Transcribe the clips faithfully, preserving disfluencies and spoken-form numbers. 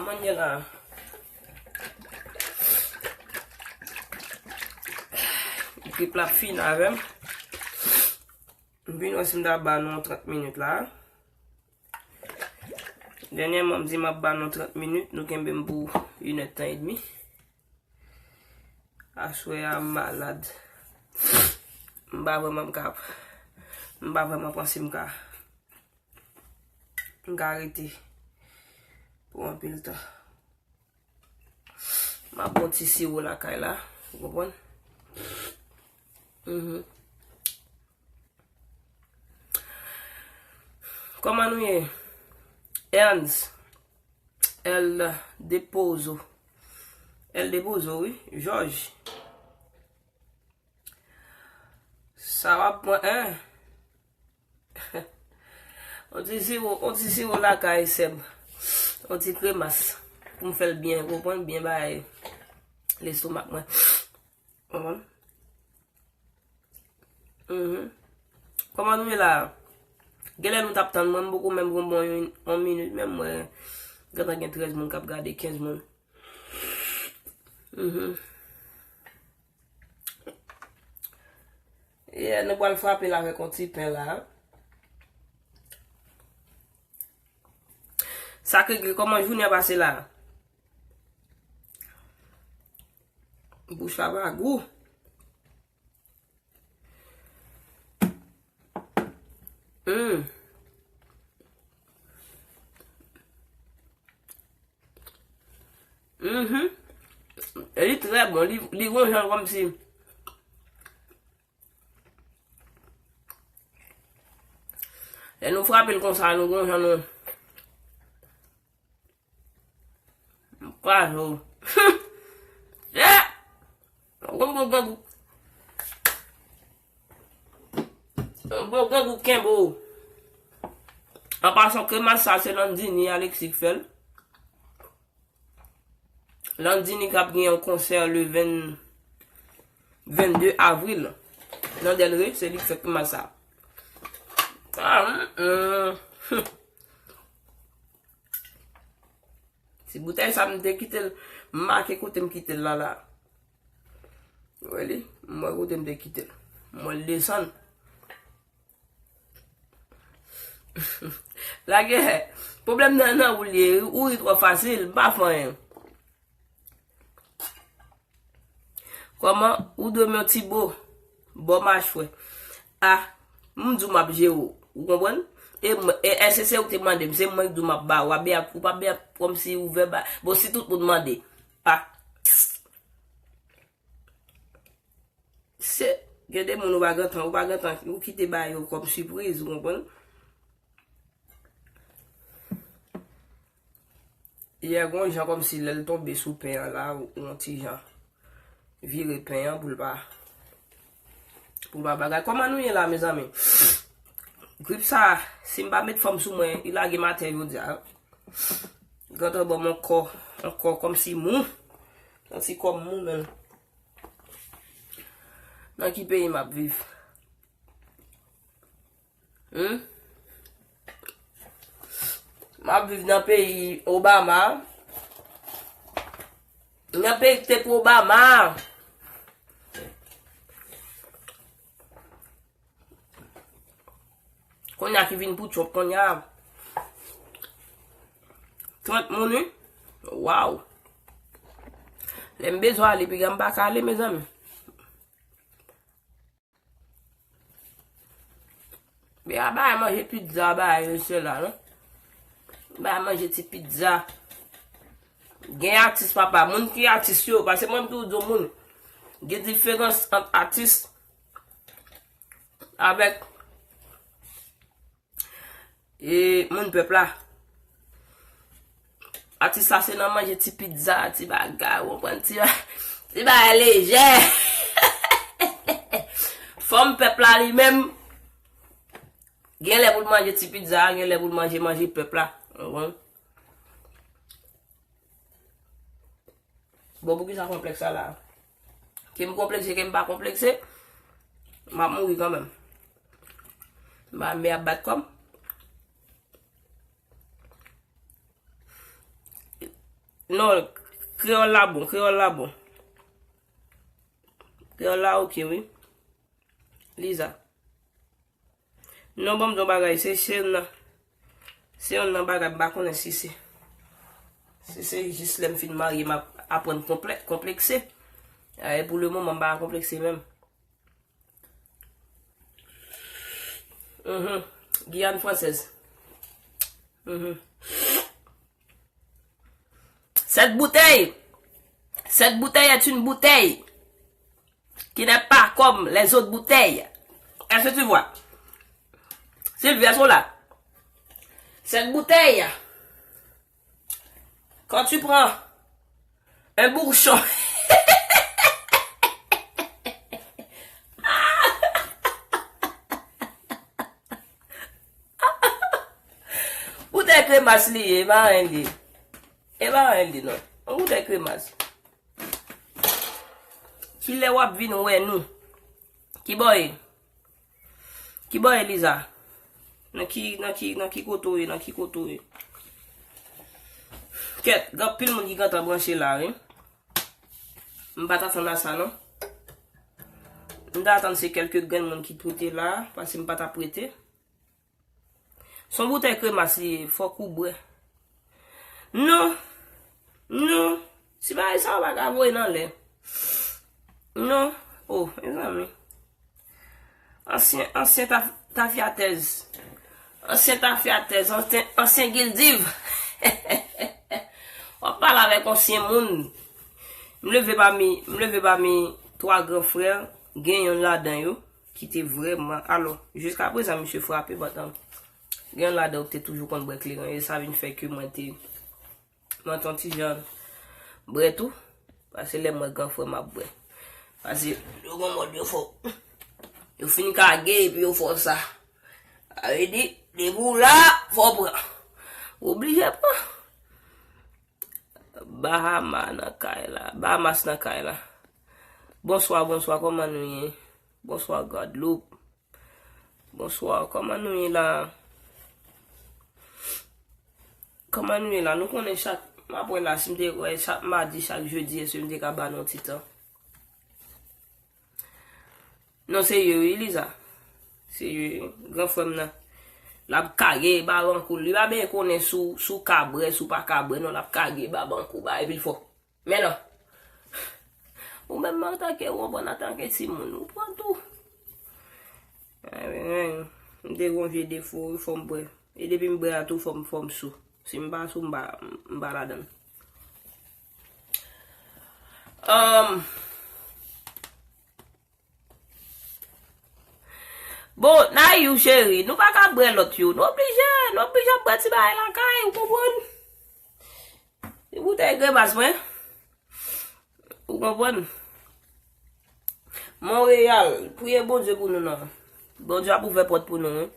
Manje la. Grip la ap fini avè m. M vin wè si m ta ba nou trant minit la. Dènyèman, m di m ap ba nou trant minit, nou kenbe m pou inèdtan edmi. Aswè a, m malad. M pa vrèman m ka, m pa vrèman panse m ka, m ka rete pou anpil tan. M ap pran ti siwo lakay la, ou konprann? Mhm. Kòman nou ye? Ernst, El Depozo. El Depozo, wi. Jòj. Sa w ap pran, en? On ti siwo, on ti siwo lakay, sèm. On ti kremas. Pou m fè l byen, ou konprann, byen bay lestomak mwen. Konprann? Mhm. Kòman nou ye la? Genlè nou t ap tann mwen, m poko menm gon bon yon, yon minit, menm mwen gentan gen trèz moun k ap gade, kenz moun. Mhm. Yeah, nou pral frape l avèk yon ti pen la. Sa k regle, kòman jounen an pase la? Bouch la pa gou. Mm. Mhm. E li trè bon, li, li gon jan kòmsi. Lè nou frape l konsa, nou gon jan nou. M kraze w. Yeah! Gon bon grangou. Gon bon grangou kenbe w. An pasan, kremas sa se Landini Alexis k fè l. Landini k ap gen yon konsè le ven, vennde avril nan Dèlre, se li k fè kremas sa. Ah, mm, mm. Ti boutèy sa m te kite l, m make kote m kite l la la. Ou wè li? M wè kote m te kite l. M wè l desann. Lagè, pwoblèm nan nan ou l ye, ou ri twò fasil, m pa fè anyen. Kòman ou dwe m yon ti bo bò machwè? Ah, m di w m ap jere w, ou konprann? E mwen, e, èske se ou te mande m, se mwen k di w m ap ba ou, a byen, ou pa byen kòmsi ou vè ba, bon, si tout moun mande. Ah. Se, gen de moun ou pa gentan, ou pa gentan, ou kite ba yo kòm sipriz, ou konprann? Yè, gon jan kòmsi lè l tonbe sou pen an la, ou, ou yon ti jan vire pen an pou l pa, pou l pa bagay. Kòman nou ye la, mezanmi? Grip sa, si m pa met fòm sou mwen, li lage m atè jodi a. Gentan ban m yon kò, yon kò kòmsi mou. Santi kò m mou menm. Nan ki peyi m ap viv? Hmm? M ap viv nan peyi Obama. Nan peyi k te pou Obama. Kounye a ki vin pou Trump kounye a. Trant moun, wi. Waw. Lè m bezwen ale, piga m pa ka ale, mezanmi. Piga bay manje pizza, bay mesye la, non? Bay manje ti pizza. Gen atis, papa. Moun ki atis yo, paske mwen m toujou di moun, gen diferans ant atis avèk, e, moun pèp la. Atis la se nan manje ti pizza, ti bagay, ou konprann, ti, ti bagay lejè. Fanm pèp la li menm, gen lè pou l manje ti pizza, gen lè pou l manje manje pèp la. Ou konprann? Bon, poukisa konplèks sa la? Ke m konplekse, ke m pa konplekse, m ap mouri kanmenm. M pa, men ap bat kò m. Non, kreyòl la bon, kreyòl la bon. Kreyòl la oke, wi. Liza. Non, ban m di yon bagay, se, se youn nan, se youn nan bagay, m pa konnen si se, si se jis lè m fin marye, m ap aprann konplè-, konplekse. E pou le moman, m pa konplekse menm. Mhm. Guyane française. Mhm. Cette bouteille, cette bouteille est une bouteille qui n'est pas comme les autres bouteilles. Est-ce que tu vois? Sylvie, elles sont là. Cette bouteille, quand tu prends un bouchon, boutèy kremas li ye, e pa anyen li ye. E pa anyen li non. Yon boutèy kremas. Kilè w ap vin wè nou? Kibò ye? Kibò ye, Liza? Nan ki, nan ki, nan ki kote w ye? Nan ki kote w ye? Kèt, gen anpil moun ki gentan branche la, wi. M pa t atann a sa, non. M ta atann se kèlke grenn moun ki t rete la, paske m pa t ap rete. Se yon boutèy kremas li ye, fòk ou bwè. Non. Non. Ti bagay sa yo pa ka voye nan lè. Non. Oh, mezanmi. Ansyen, ansyen taf-, tafyatèz. Ansyen tafyatèz, ansyen, ansyen gildiv. W ap pale avèk ansyen moun. M leve pami, m leve pami twa gran frè, gen yonn ladan yo ki te vrèman, alò, jiskaprezan misye frape, but, um, gen ladan yo ki te toujou konn bwè kleren, e sa vin fè ke mwen te, mwen te yon ti jan bwè tou, paske lè m wè gran frè m ap bwè. Paske yo gon mòd yo fè w, yo fin kage epi yo fè w sa. Sa vle di, depi w la, fò w pran. Ou oblije pran. Bahama nan kay la. Bahamas nan kay la. Bonswa, bonswa, kòman nou ye? Bonswa, Gwadloup. Bonswa, kòman nou ye la? Kòman nou ye la? Nou konnen chak, m ap wè la, si m te wè chak madi, chak jedi, èske m te ka ba nou yon ti tan? Non, serye wi, Liza. Serye, gran frè m nan. L ap kage babankou l. Li pa byen konnen si w, si w ka bwè, si w pa ka bwè, non, l ap kage babankou, ba epi l fò. Men non. Ou menm antanke, ou konprann, antanke timoun, ou pran tou. Ay, ay, m te gon vye defo, wi, fò m bwè. E depi m bwè a tou, fò m, fò m sou. Si m pa sou, m pa, m pa ladan l. Um, Bon, Nayou cheri, nou pa ka bwè lòt yo. Nou oblije, nou oblije ap bwè ti bagay lakay, ou konprann? Ti boutèy kremas mwen. Ou konprann? Monreyal, priye Bondye pou nou non. Bondye ap ouvè pòt pou nou, wi.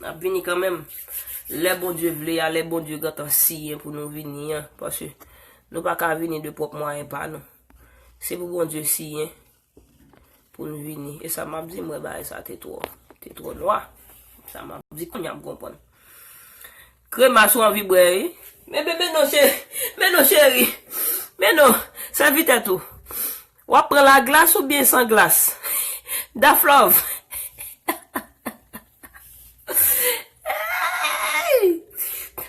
N ap vini kanmenm. Lè Bondye vle a, lè Bondye gentan siyen pou nou vini an. Paske nou pa ka vini de pwòp mwayen pa nou. Se pou Bondye siyen pou n vini. E sa m ap di, m wè bagay sa te twò, te twò nwa. Sa m ap di kounye a m konprann. Kremas ou anvi bwè, wi. Men bebe non cheri, men non cheri. Men non, sèvi tèt ou. W ap pran laglas oubyen san glas? Daflove. Hey!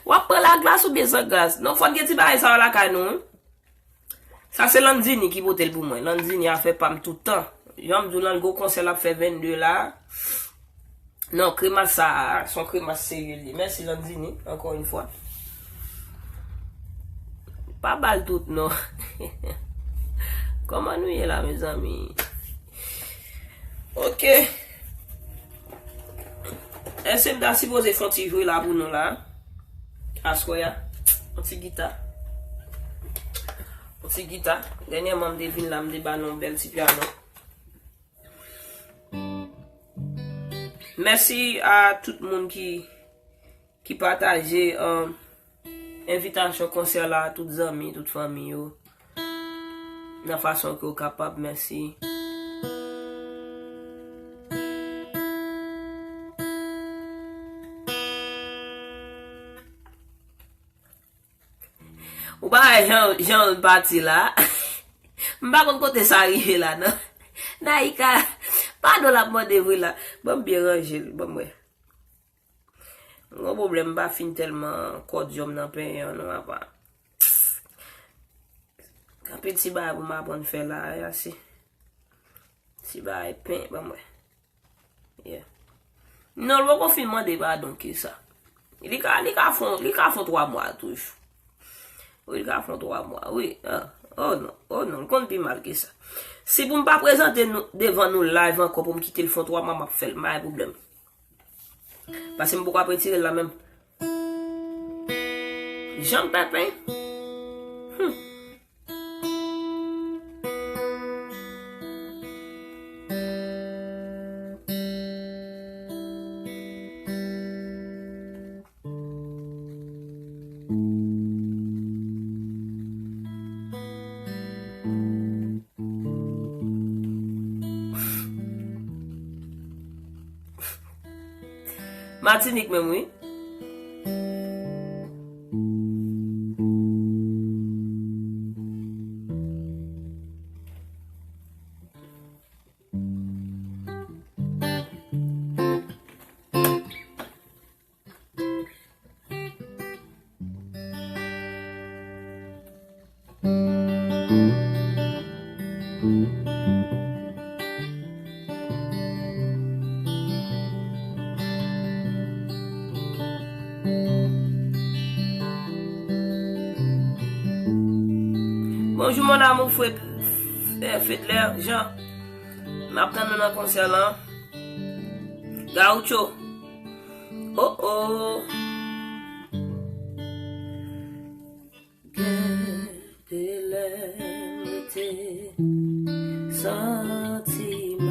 W ap pran laglas oubyen san glas? Non, fò n gen ti bagay sa yo lakay nou, wi. Sa se Landini ki pote l pou mwen. Landini afè pa m tout tan. Jan m di w, Landini gwo konsè l ap fè vennde la. Non, kremas sa a, se yon kremas serye li. Mèsi Landini, ankò yon fwa. Pa ba l tout non. Kòman nou ye la, mezanmi? Ok. Èske m ta sipoze fè yon ti jwe la pou nou la? Aswè a. Yon ti gita. Yon ti gita. Dènyèman, m te vin la, m te ba nou yon bèl ti pyano. Mèsi a tout moun ki, ki pataje, um, envitasyon konsè la, tout zanmi, tout fanmi yo. Nan fason ke w kapab, mèsi. Ou pa Jan, jan l pati la. M pa konn kote sa rive la, non. Naïka, padon l ap mande vre la. Ban m byen ranje l, ban m wè. M gon pwoblèm, m pa fin tèlman kòdyòm nan penyen an, non, apa. Anpil ti bagay pou m aprann fè la, a, se ti bagay pen, ban m wè. Yeah. Non, l poko fin mande padon ke sa. Li ka, li ka fon, li ka fon twa mwa toujou. Wi, li ka fon twa mwa, wi. Ah. Oh non, oh non, l konn pi mal ke sa. Si pou m pa prezante nou, devan nou live ankò, pou m kite l fon twa mwa, m ap fè l, m pa gen pwoblèm. Paske m poko ap retire l la menm. Jan pepen. Hmm. Matinik menm, wi. Bonjou, mon amour, Fred, eh, Fedler Jean. M ap tann nou nan konsè lan. Gaucho. Oh, oh. Gen de lè m te santi m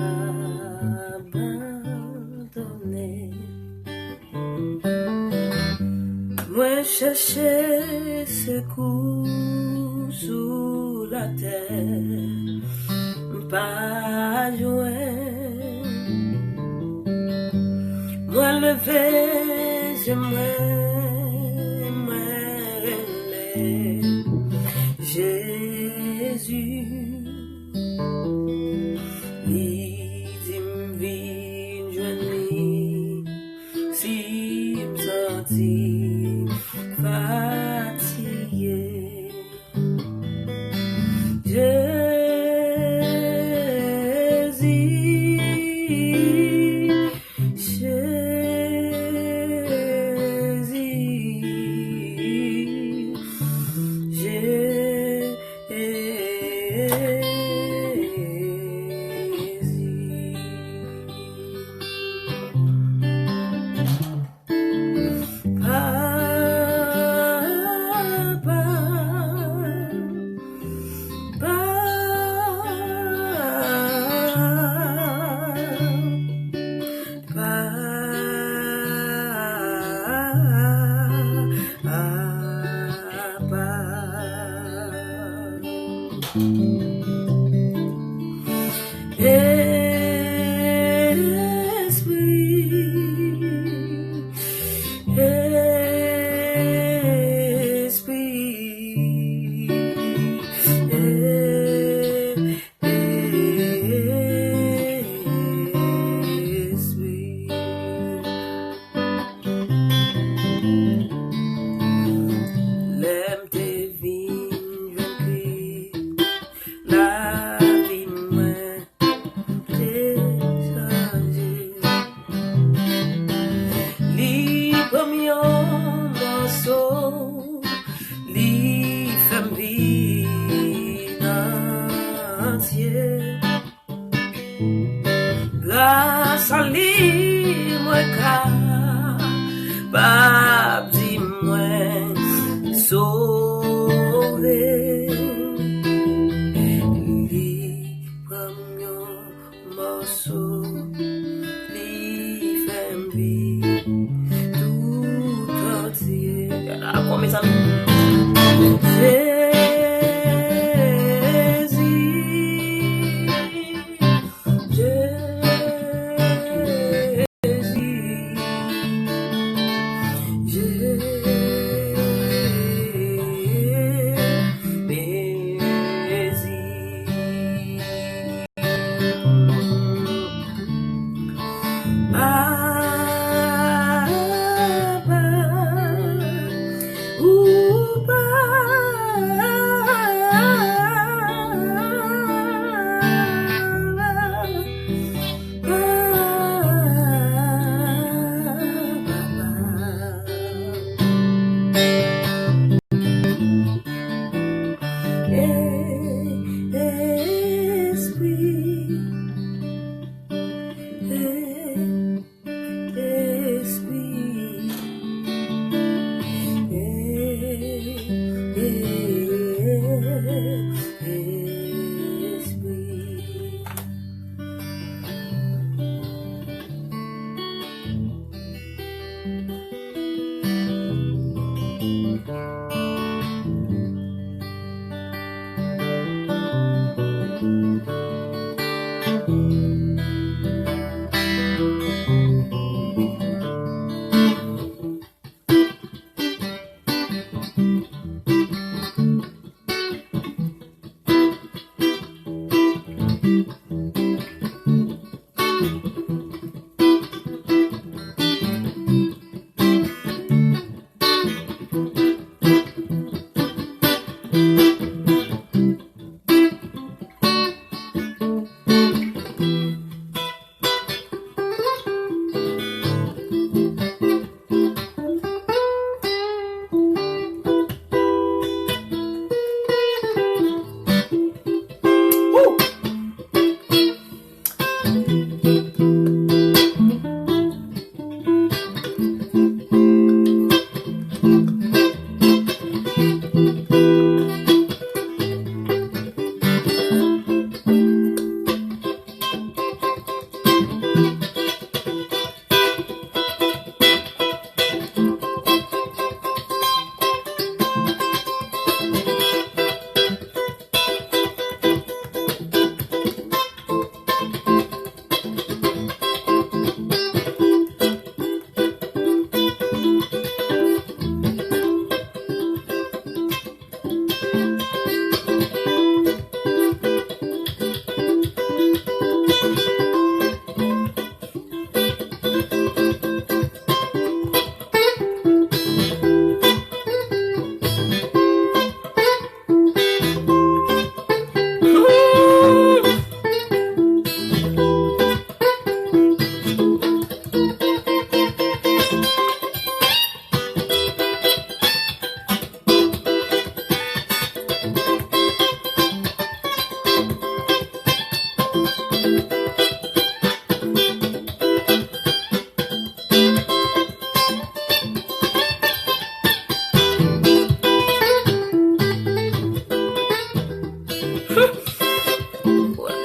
abandone. Mwen chèche sekou sou latè, m pa jwenn. Mwen leve je mwen, mwen rele Jezi. Li di m vin jwenn li si m santi m fatige. Jezi, Jezi, Jezi. Papa, papa, papa. Espri, Espri, Espri. Lè m te vin jwenn Kris, lavi mwen te chanje. Li pran m yon mòso, li fè m vin antye. Gras a li mwen kapab di mwen sove. Li pran m yon mòso, li fè m viv tout antye. Gad ankò, mezanmi. Jezi, Jezi, Jezi.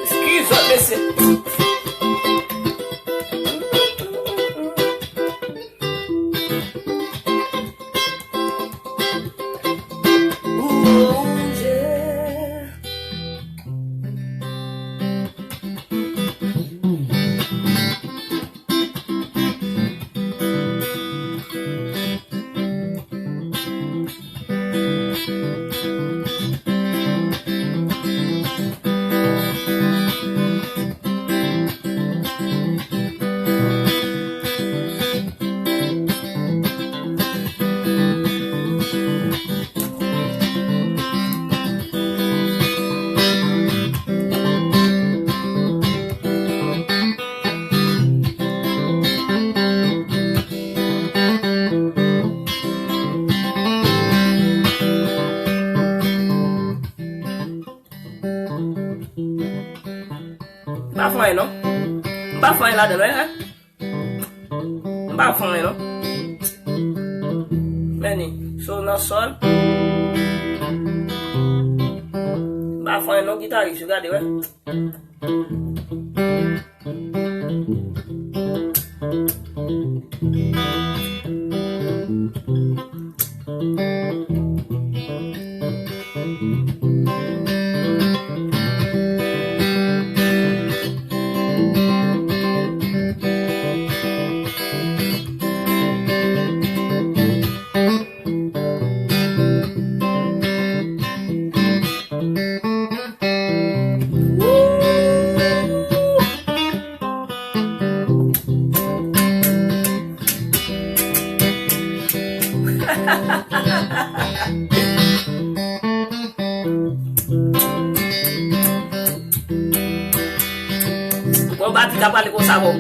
Eskize, mesye. M pa fè anyen non. M pa fè anyen ladan non, eh. M pa fè anyen non. Men ni, so nan sòl. M pa fè anyen non, gitaris, ou gade, wè. Bon, batri ka pale konsa, bon.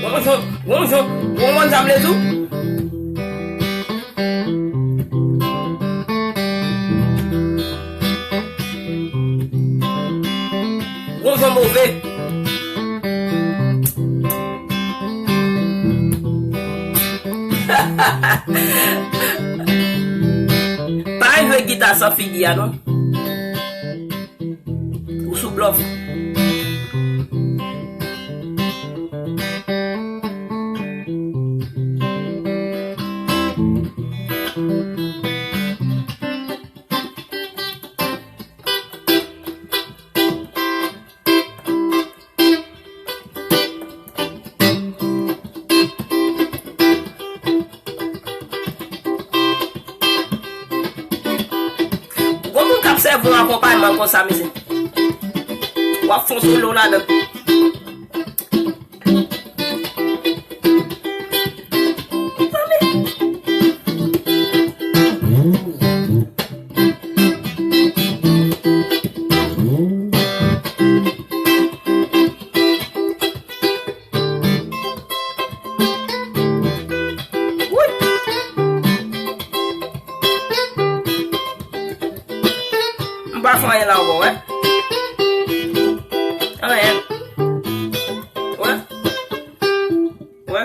Won jan, won jan, won jan sa vle di w. Won jan move. Pa jwe gita san figi a non. Ou sou blòf. Fè yon akonpayman konsa, mesye. W ap fè yon solo ladan. Woy! M pa fè anyen la ankò, wè. Anyen. Wè. Wè.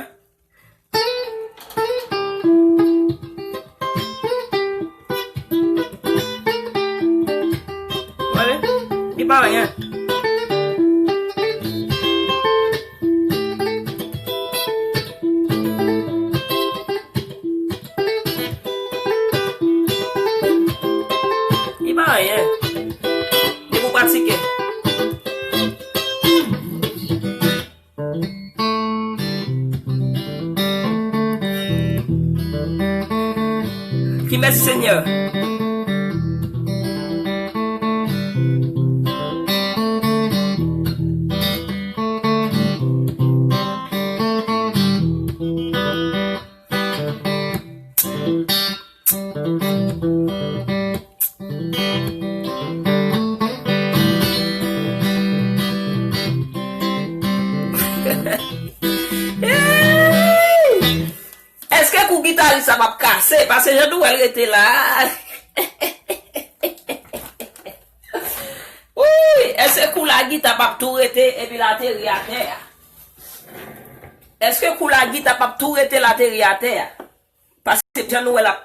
Wè, li pa anyen. Li pa anyen. Li pou pratike. Ki mèsi, Senyè. Hey! Èske kou gitaris la p ap kase? Paske jan nou wè l rete la. Wi, èske kou la gita p ap tou rete epi l ateri atè a? Èske kou la gita p ap tou rete l ateri atè a? Paske jan nou wè l ap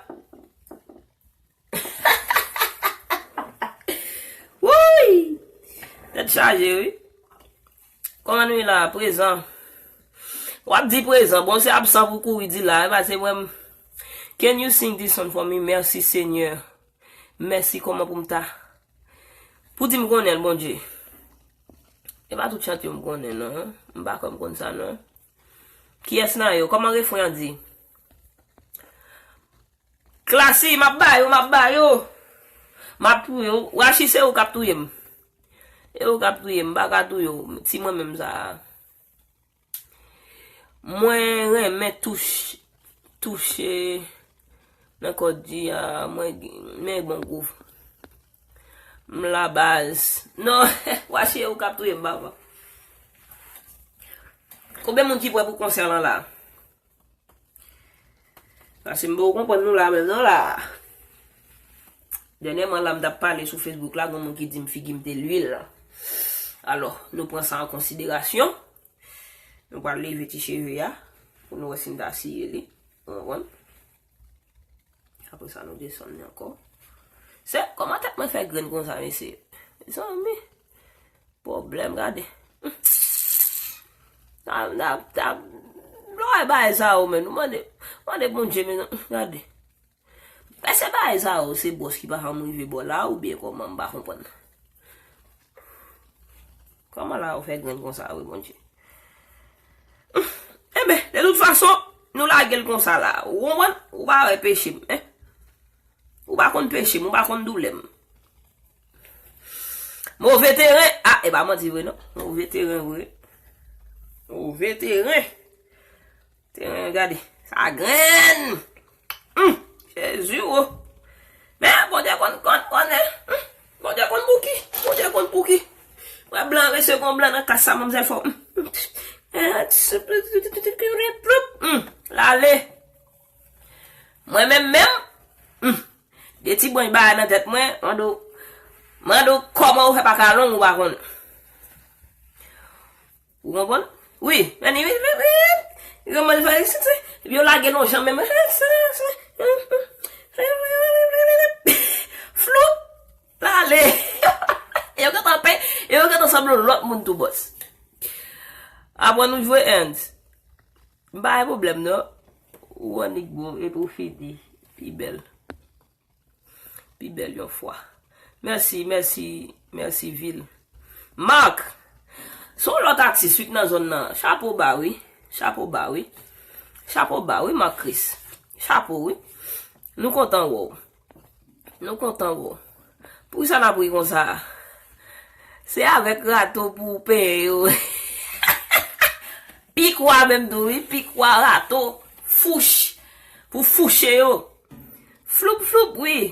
Woy! Tèt chaje, wi. Kòman nou ye la, prezan? W ap di prezan. Bon, se absan pou kouri di la, e pa se mwen. Can you sing this song for me? Mèsi, Senyè. Mèsi, kòman pou m ta. Pou di m konnen l, Bondye. E pa tout chante yo m konnen, non. M pa kwè m konn sa, non. Kiyès nan yo? Kòman refren an di? Classy, m ap ba yo, m ap ba yo. M ap touye w. Washi, se ou k ap touye m. E ou k ap touye m, m pa ka touye w. Ti mwen menm sa a. Mwen renmen touch, touche nan kòd di a. Mwen, men bon gou. M la baz. Non, Washi, e ou k ap touye m, papa. Konbyen moun ki prè pou konsè lan la? Paske m poko konprann nou la menm non la. Dènyèman la, m t ap pale sou Facebook la, gen moun ki di m figi m te lwil. Alò, nou pran sa an konsiderasyon. Nou pral leve ti cheve a pou nou wè si n ta siye li. Ou konprann? Apre sa, nou desann li ankò. Se, kòman tèt mwen fè grenn konsa, mesye? Mezanmi. Pwoblèm, gade. Ta, ta, ta, lè w wè bagay sa yo, men, nou mande, mande Bondye, men, gade. Èske bagay sa yo, se bòs ki pa janm rive bò la, oubyen kòman, m pa konprann. Kòman la, ou fè grenn konsa, wi, Bondye? Enben, de tout fason, nou lage l konsa la. Ou konprann? Ou pa wè peche m, en? Ou pa konn peche m, ou pa konn doulè m. Move teren, a, e pa manti vre non. Move teren vre. Move teren. Teren, gade. Sa grenn. Hum, Jezi, o. Men, Bondye konn, konn, konnen. Hum, Bondye konn pou ki. Bondye konn pou ki. Wè blan, mesye, gon blan nan kas sa, manmzèl fò. Hum, hum. Hum, lale. Mwen menm menm, hmm, de ti branch bagay nan tèt mwen, mande w, mande w kòman ou fè pa ka long ou pa konnen. Ou konprann? Wi, men li, li, li, li, li, li, li, epi yo lage l yon jan menm. Flou, lale. Yo gentan pe, yo gentan sanble yon lòt moun tou bòs. Apre nou jwe hands. M pa gen pwoblèm non. Ou annik bon epi w fini pi bèl. Pi bèl yon fwa. Mèsi, mèsi, mèsi vil. Marc, se yon lòt atis wi k nan zòn nan. Chapo ba wi. Chapo ba wi. Chapo ba wi, Marc Chris. Chapo wi. Nou kontan wè w. Nou kontan wè w. Poukisa n ap ri konsa? Se avèk rato pou w penyen yo. Pikwa menm tou, wi, pikwa, rato, fouch, pou fouche yo. Floup, floup, wi.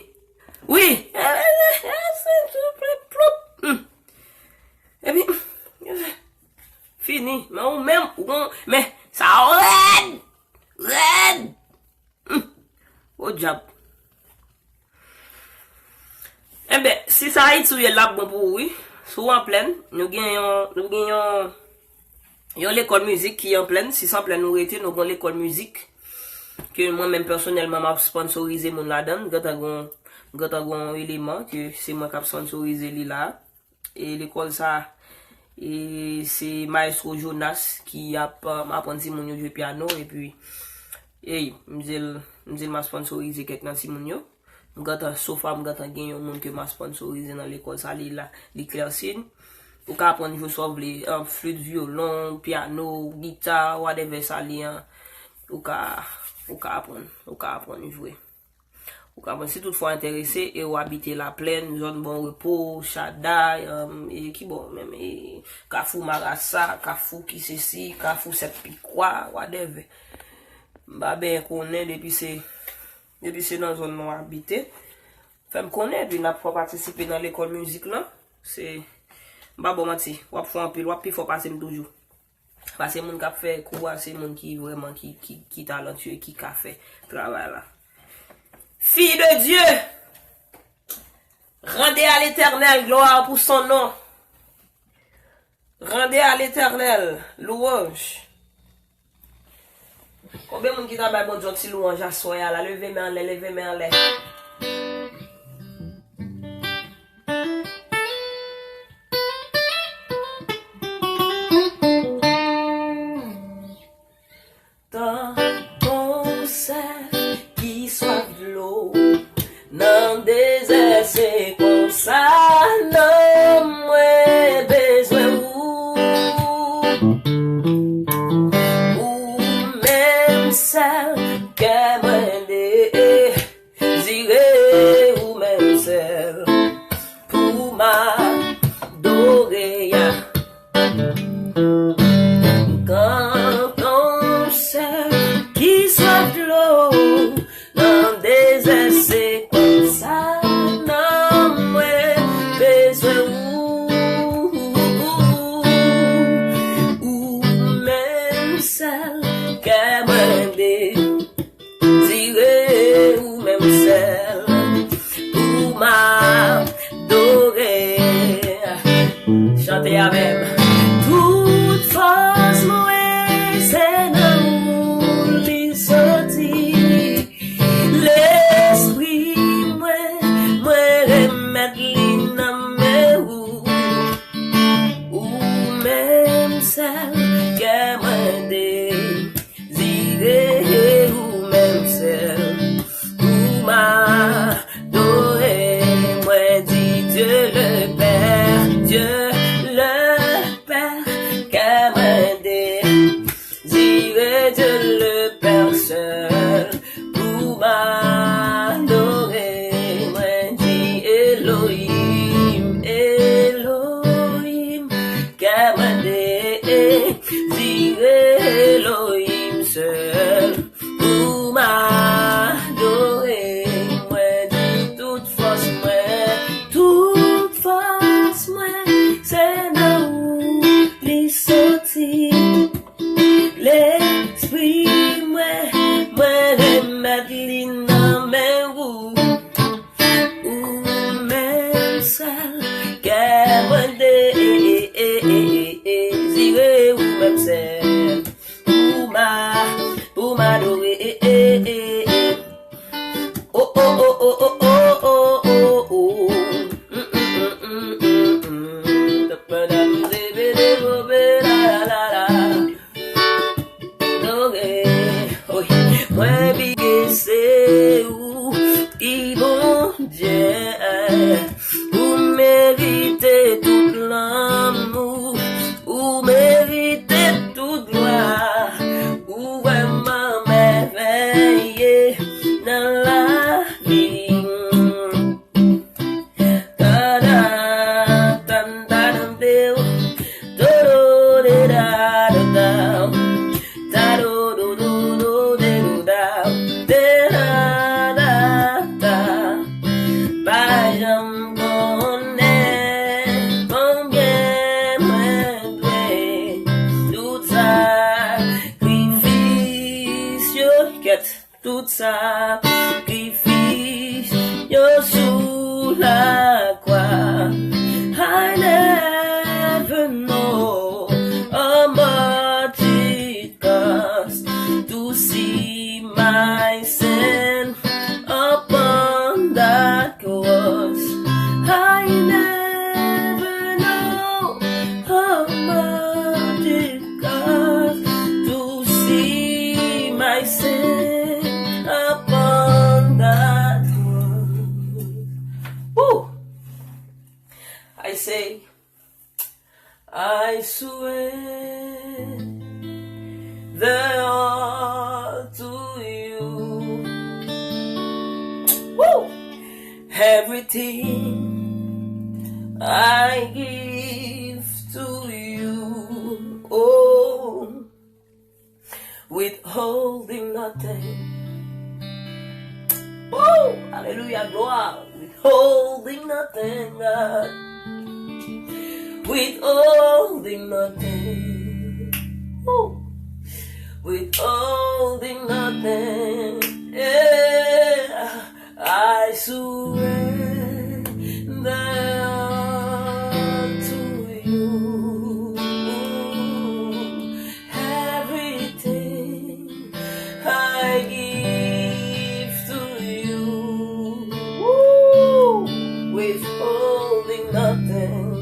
Wi. Floup. Hmm. Epi, fini. Men ou menm, ou kon, men sa rèd. Rèd. Hmm. O dyab. Enben, si se Ayiti w ye, l ap bon pou ou, wi. Si w an plèn, nou gen yon, nou gen yon, yon lekòl mizik ki an plèn. Si se an plèn ou rete, nou gen yon lekòl mizik ke mwen menm pèsonèlman m ap sponsorize moun ladan l. M gentan gen yon, m gentan gen yon eleman ke se mwen k ap sponsorize li la. E lekòl sa, e se Maestro Jonas ki ap, um, aprann timoun yo jwe pyano, epi, ey, m di l, m di l m a sponsorize kèk nan timoun yo. M gentan, so far, m gentan gen yon moun ke m a sponsorize nan lekòl sa, li la, li Clercine. Ou ka aprann jwe sa w vle, um, flit, vyolon, pyano, gita, whatever sa li an. Ou ka, ou ka aprann, ou ka aprann jwe. Ou ka pran, si toutfwa w enterese e w abite Laplèn, zòn Bon Repo, Chaday, um, e ki bò menm, e Kafou Marasa, Kafou Kisesi, Kafou Sèt Pikwa, whatever. M pa byen konnen depi se, depi se nan zòn nan w abite. Fè m konnen, epi n ap fè w patisipe nan lekòl mizik lan. Se, m pa ba w manti, w ap fè anpil, w ap pi fò pase m toujou. Paske moun k ap fè kou a, se moun ki vrèman ki, ki, ki talantye, ki ka fè travay la. Fille de Dieu, rendez à l'Éternel gloire pour son nom. Rendez à l'Éternel louange. Konbyen moun ki ta bay Bondye yon ti louanj aswè a la? Leve men anlè, leve men anlè. Tan konsèv ki swaf dlo nan dezè, se konsa nanm mwen bezwen ou. Ou menm sèl kè mwen de- zire, ou menm sèl pou m adore a. Kan yon sèl ki swaf dlo nan dezè, se konsa nanm mwen bezwen ou. Ou menm sèl kè mwen de- zire, ou menm sèl pou m adore. Chante avè m. Tout fòs mwen se nan ou li soti. Lespri mwen, mwen remèt li nan men ou. Ou menm sèl kè mwen de- zire, ou menm sèl pou m adore. Mwen di Dieu le Père, Dieu le Père, kè mwen dezire Dieu le Père sèl pou m adore. Mwen di Elohim, Elohim, kè mwen dezire Elohim sèl pou m adore. Mwen di tout fòs mwen, tout fòs mwen, se nan ou li soti. Lespri mwen, mwen remèt li nan men ou. Ou menm sèl kè mwen dezire, ou menm sèl pou m a- pou m adore. Oh, oh, oh, oh, oh, oh, oh, oh, oh. Mm, mm, mm, mm, mm, mm. Adore, wi. Mwen bige se ou ki Bondye. Ou merite tout lanmou. Ou merite tout glwa. Ou vrèman mèvèye. sakrifis yo sou lakwa. I never know how much it cost to see my sin upon that cross. I never know how much it cost to see my sin upon that cross. Woo! I say, I surrender all to you. Woo! Everything I give to you. Oh, withholding nothing. Oh, hallelujah, gloire. Withholding nothing, God. Withholding nothing. Oh, withholding nothing. Yeah. I surrender all to you. Everything I give to you. Woo! Withholding nothing.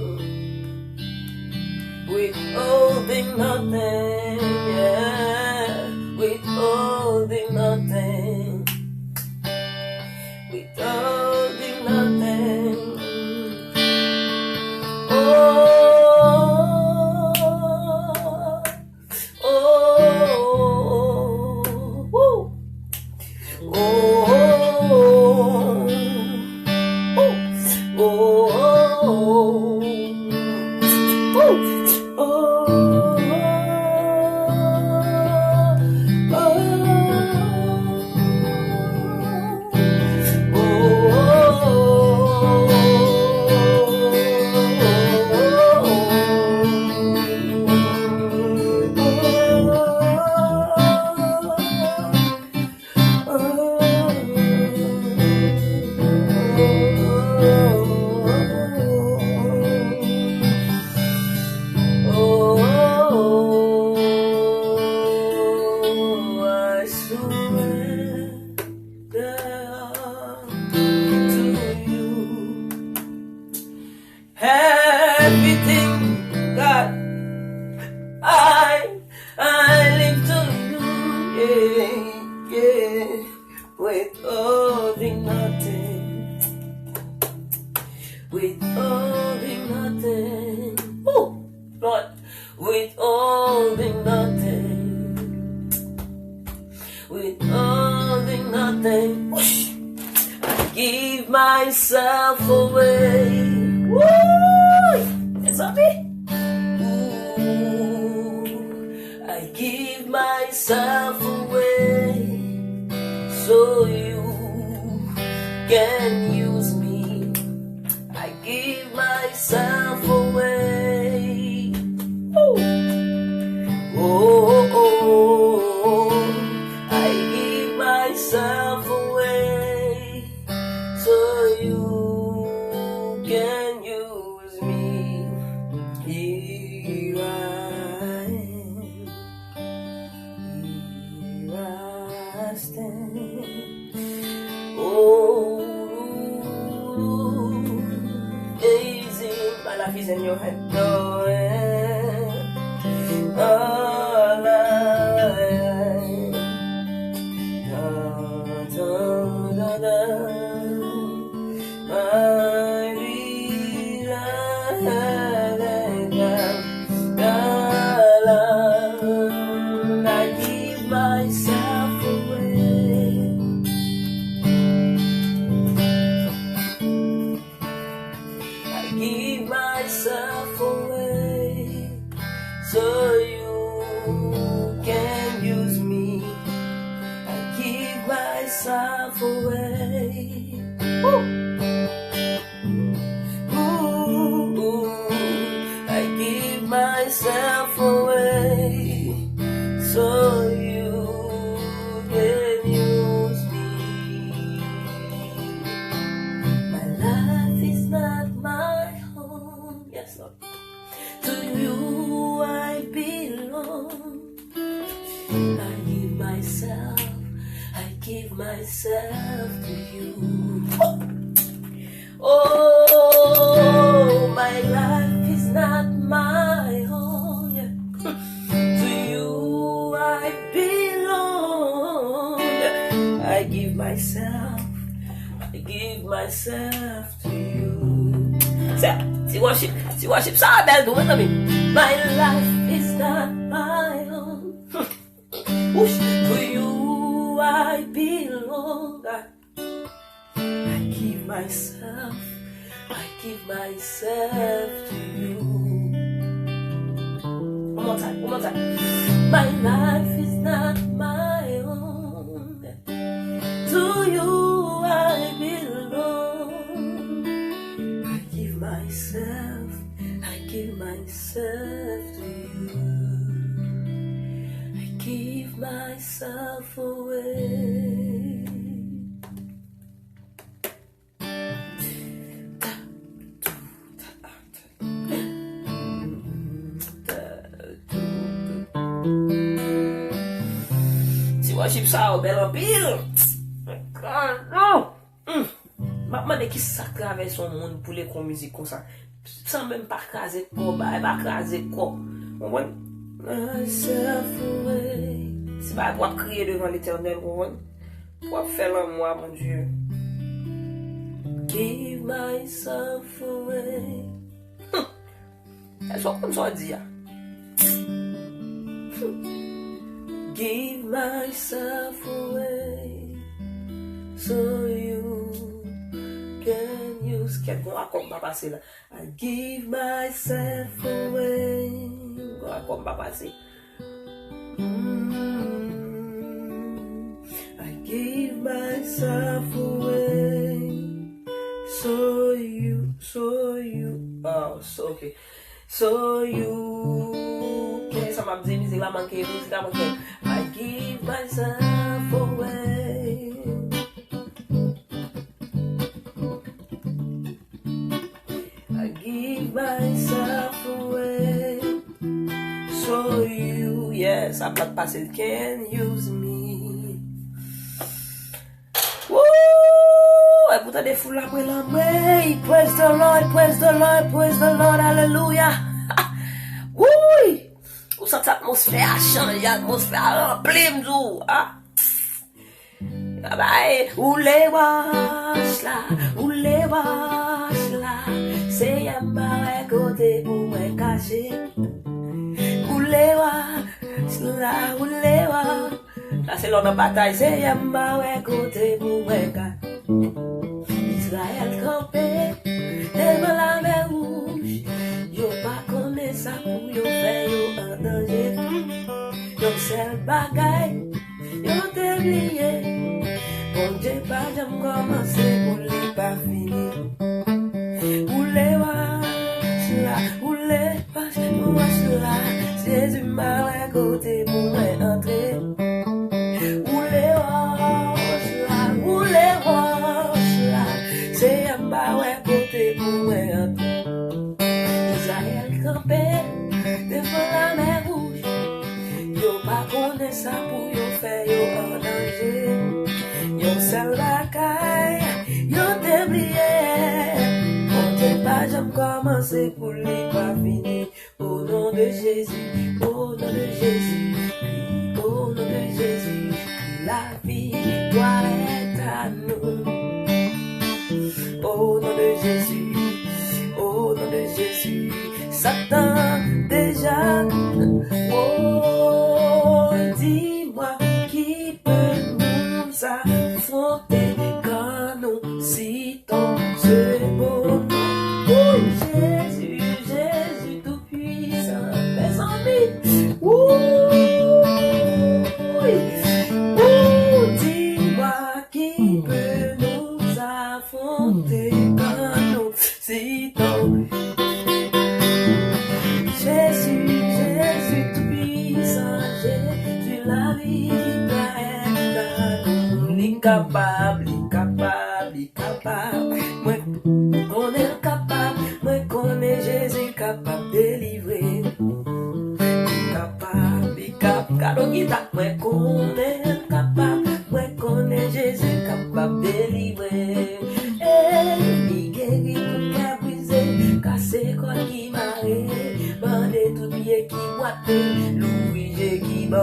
Withholding nothing, yeah. Withholding nothing. Withholding nothing. Oh, oh, oh, oh, oh. Everything, God, I, I live to you, yeah, yeah. Withholding nothing, withholding nothing. Ooh, Lord, withholding nothing. Withholding nothing. Whoosh. I give myself away. Woo! Mezanmi. Ooh, I give myself away so you can use me. I give myself away. Ooh. Oh, oh, oh, oh. I give myself away so you can use me. Here I am. Here I stand. Oh, gazing by life is in your hand. No, eh, no, no, no, no, no. I give myself away. I give myself away. Give myself to you. Oh, my life is not my own. To you I belong. I give myself, I give myself to you. Ti worship, ti worship sa bèl tou, mezanmi. My life is not my own. Whoosh, to you I belong. I, I give myself, I give myself to you. One more time, one more time. My life is not my own. To you I belong. I give myself, I give myself to you. I give myself away. Ti worship sa yo bèl anpil. God, non. Mm. M ap mande ki sa k travèse yon moun pou l ekri yon mizik konsa. San menm pa kraze kò, bagay pa kraze kò. Konprann? Myself away. Se bagay pou w ap kriye devan Letènèl, konprann? Pou w ap fè lanmou a Bondye. Give myself away. Èske w konn sa w di a? Give myself away so you can use. Kèt, gon akò m pa pase la. I give myself away. Gon akò m pa pase. Mm, I give myself away. So you, so you, oh, so, okay. So you can, sa m ap di, mizik la manke, mizik la manke. I give myself away. I give myself away. So you, yes, sa plat pase, can use me. Woo! E pou tande foul la mwen lanmwe. Praise the Lord, praise the Lord, praise the Lord, alelouya. Wouy! Ou santi atmosfè a chanje, atmosfè a ranpli m di w, ah. Abay, ou le wòch la, ou le wòch la. Seyè m pa wè kote pou mwen kache. Ou le wòch la, ou le wòch. Sa se lè w nan batay, Seyè m pa wè kote pou mwen ka. Izrayèl kanpe devan lamè wouj. Yo pa konnen sa pou yo fè, yo an danje. Yon sèl bagay yo te bliye, Bondye pa janm kòmanse pou li pa fini. Ou le wòch la, ou le wòch la, Jezi m pa wè kote pou mwen antre. Ou le wòch la, ou le wòch la, Seyè m pa wè kote pou mwen antre. Izrayèl kanpe devan lamè wouj. Yo pa konnen sa pou yo fè, yo an danje. Yon sèl bagay yo te bliye, Bondye pa janm kòmanse pou li pa fini. Au nom de Jésus, au nom de Jésus, au nom de Jésus, la victoire est à nous. Au nom de Jésus, au nom de Jésus, Satan déjà. Oh, dis-moi qui peut nous affronter quand nous citons ce beau nom. Oh, Jésus, Jésus tout puissant, mezanmi. Wouy! Wouy! Dis-moi qui peut nous affronter quand nous citons Jésus, Jésus tout puissant, Jésus la victoire est à nous. Li kapab, li kapab, li kapab. Mwen konnen l kapab, mwen konnen Jezi kapab delivre. Li kapab, li kap, gade yon gita. Mwen konnen l kapab, mwen konnen Li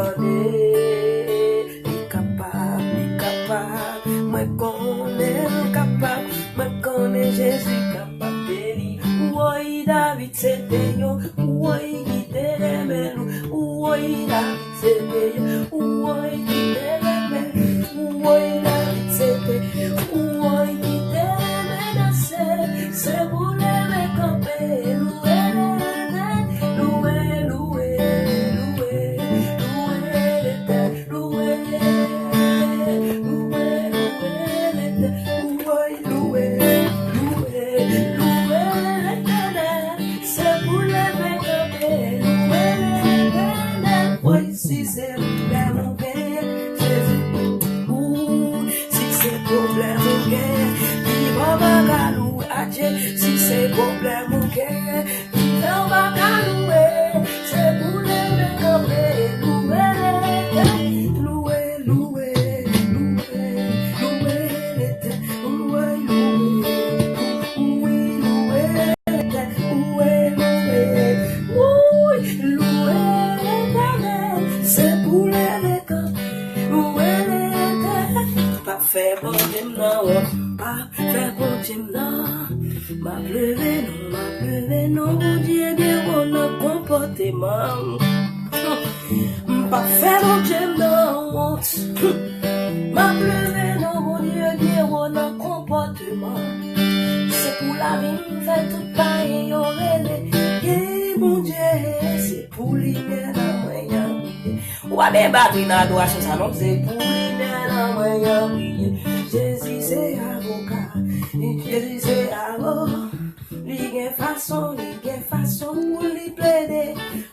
kapab, li kapab, mwen konnen l kapab, mwen konnen Jezi kapab de li. Woy, David se te yon, woy, ki te renmen l, woy, David se te yon, woy, ki te renmen l, woy, David se te, woy, ki te renmen danse, se pou leve kanpe, louwe, louwe, louwe, louwe, louwe Letènèl. Louwe, louwe, louwe Letènèl. Louwe, louwe, louwe, louwe Letènèl. Se pou leve kanpe, louwe Letènèl. Woy, si se pwoblèm ou genyen, Jezi. Ou, si se pwoblèm ou genyen, li papa ka louwe Adye. Si se pwoblèm ou genyen, ki fè w pa ka louwe, se pou leve kanpe, louwe Letènèl, louwe, louwe, louwe, louwe Letènèl, louwe, louwe, wi, louwe Letènèl, louwe, louwe, wi, louwe Letènèl, se pou leve kanpe, louwe Letènèl. Pa fè Bondye m nan wont, pa fè Bondye m nan. M ap leve non, m ap leve non, Bondye gen wòl nan konpòteman m. M p ap fè Bondye m nan wont. M ap leve non, Bondye gen wòl nan konpòteman m. Se pou lavi m fè tout bagay yo rele. Gen Bondye, se pou limyè nan mwen an briye. Ou pa benyen batri nan adorasyon sa non, se pou limyè nan mwen an briye. Jezi se avoka, Jezi se avo-, li gen fason, li gen fason pou li plede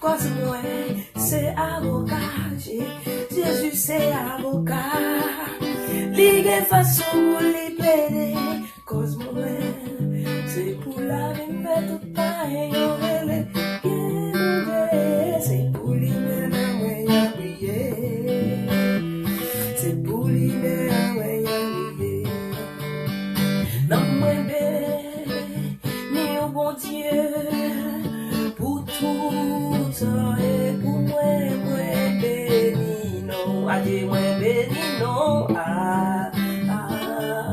kòz mwen. Se avoka, Je-, Jezi se avoka, li gen fason pou li plede kòz mwen. Se pou lavi m fè tout bagay yo rele. Gen Bondye, se pou limyè nan mwen an briye. Se pou limyè nan mwen an briye. Nan mwen beni w Bondye pou tout sa e pou mwen, mwen beni non w. Adye, mwen beni non w. A,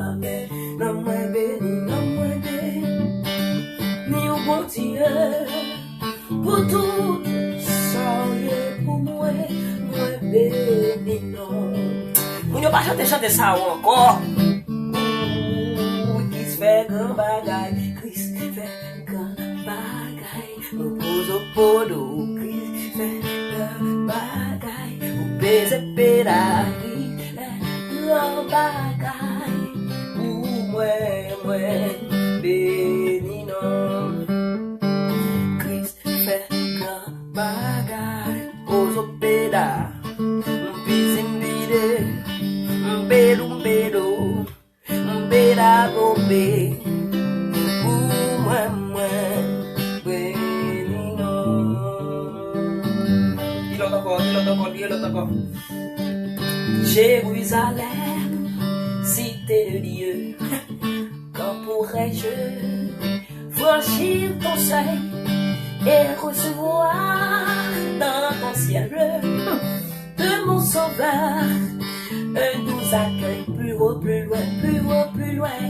amèn. Nan mwen beni, nan mwen beni w Bondye pou tout sa w ye pou mwen, mwen beni non w. Moun yo pa chante chante sa yo ankò. Kris fè gran bagay, Kris fè gran bagay. Pozo podo, Kris fè gran bagay. Ou peze peda, Kris fè gran bagay. Pou mwen, mwen beni non w. Kris fè gran bagay. Pozo peda, m pizi m pide, m pedou m pedo, m peda gobe. Pou mwen, mwen beni non w. Ki lòt ankò, ki lòt ankò, ki lòt ankò. Jérusalem, cité de Dieu, quand pourrais-je franchir ton seuil et recevoir dans ton ciel de mon Sauveur un doux accueil plus haut, plus loin, plus haut, plus loin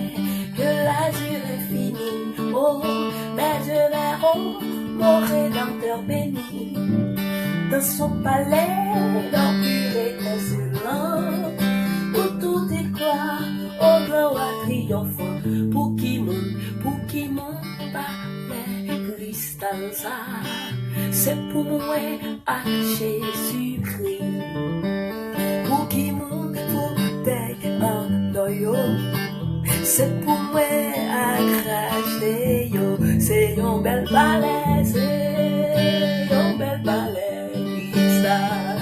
que l'azur infini. Oh, persévérons, mon Rédempteur béni, dans son palais d'or pur et étincelant, où tout y croit au grand roi triomphant. Pou ki moun, pou ki moun pa lè kristal sa, se pou mwen ak Jezikri. Pou ki moun foutèy an dòyo, se pou mwen ak rachte yo. Se yon bèl palè, se yon bèl palè kristal,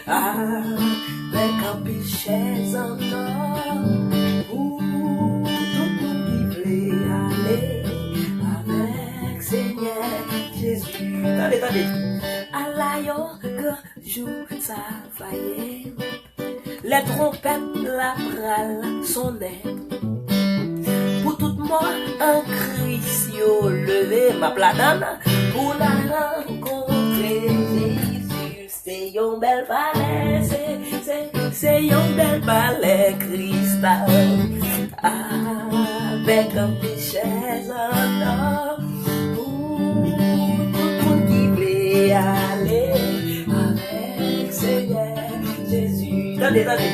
avèk anpil chèz an nò pou tout moun ki vle ale avèk Senyè Jezi. Tande, tande. Ala yon gran jou sa va ye. Lè twonpèt la pral sonnen. Pou tout mò an Kris yo leve, m ap ladann. Pou n al rankontre Jezi, se Yon bèl palè, se, se, se yon bèl palè kristal, avèk anpil chèz an or, pou tout moun ki vle ale avèk Senyè Jezi. Tande, tande.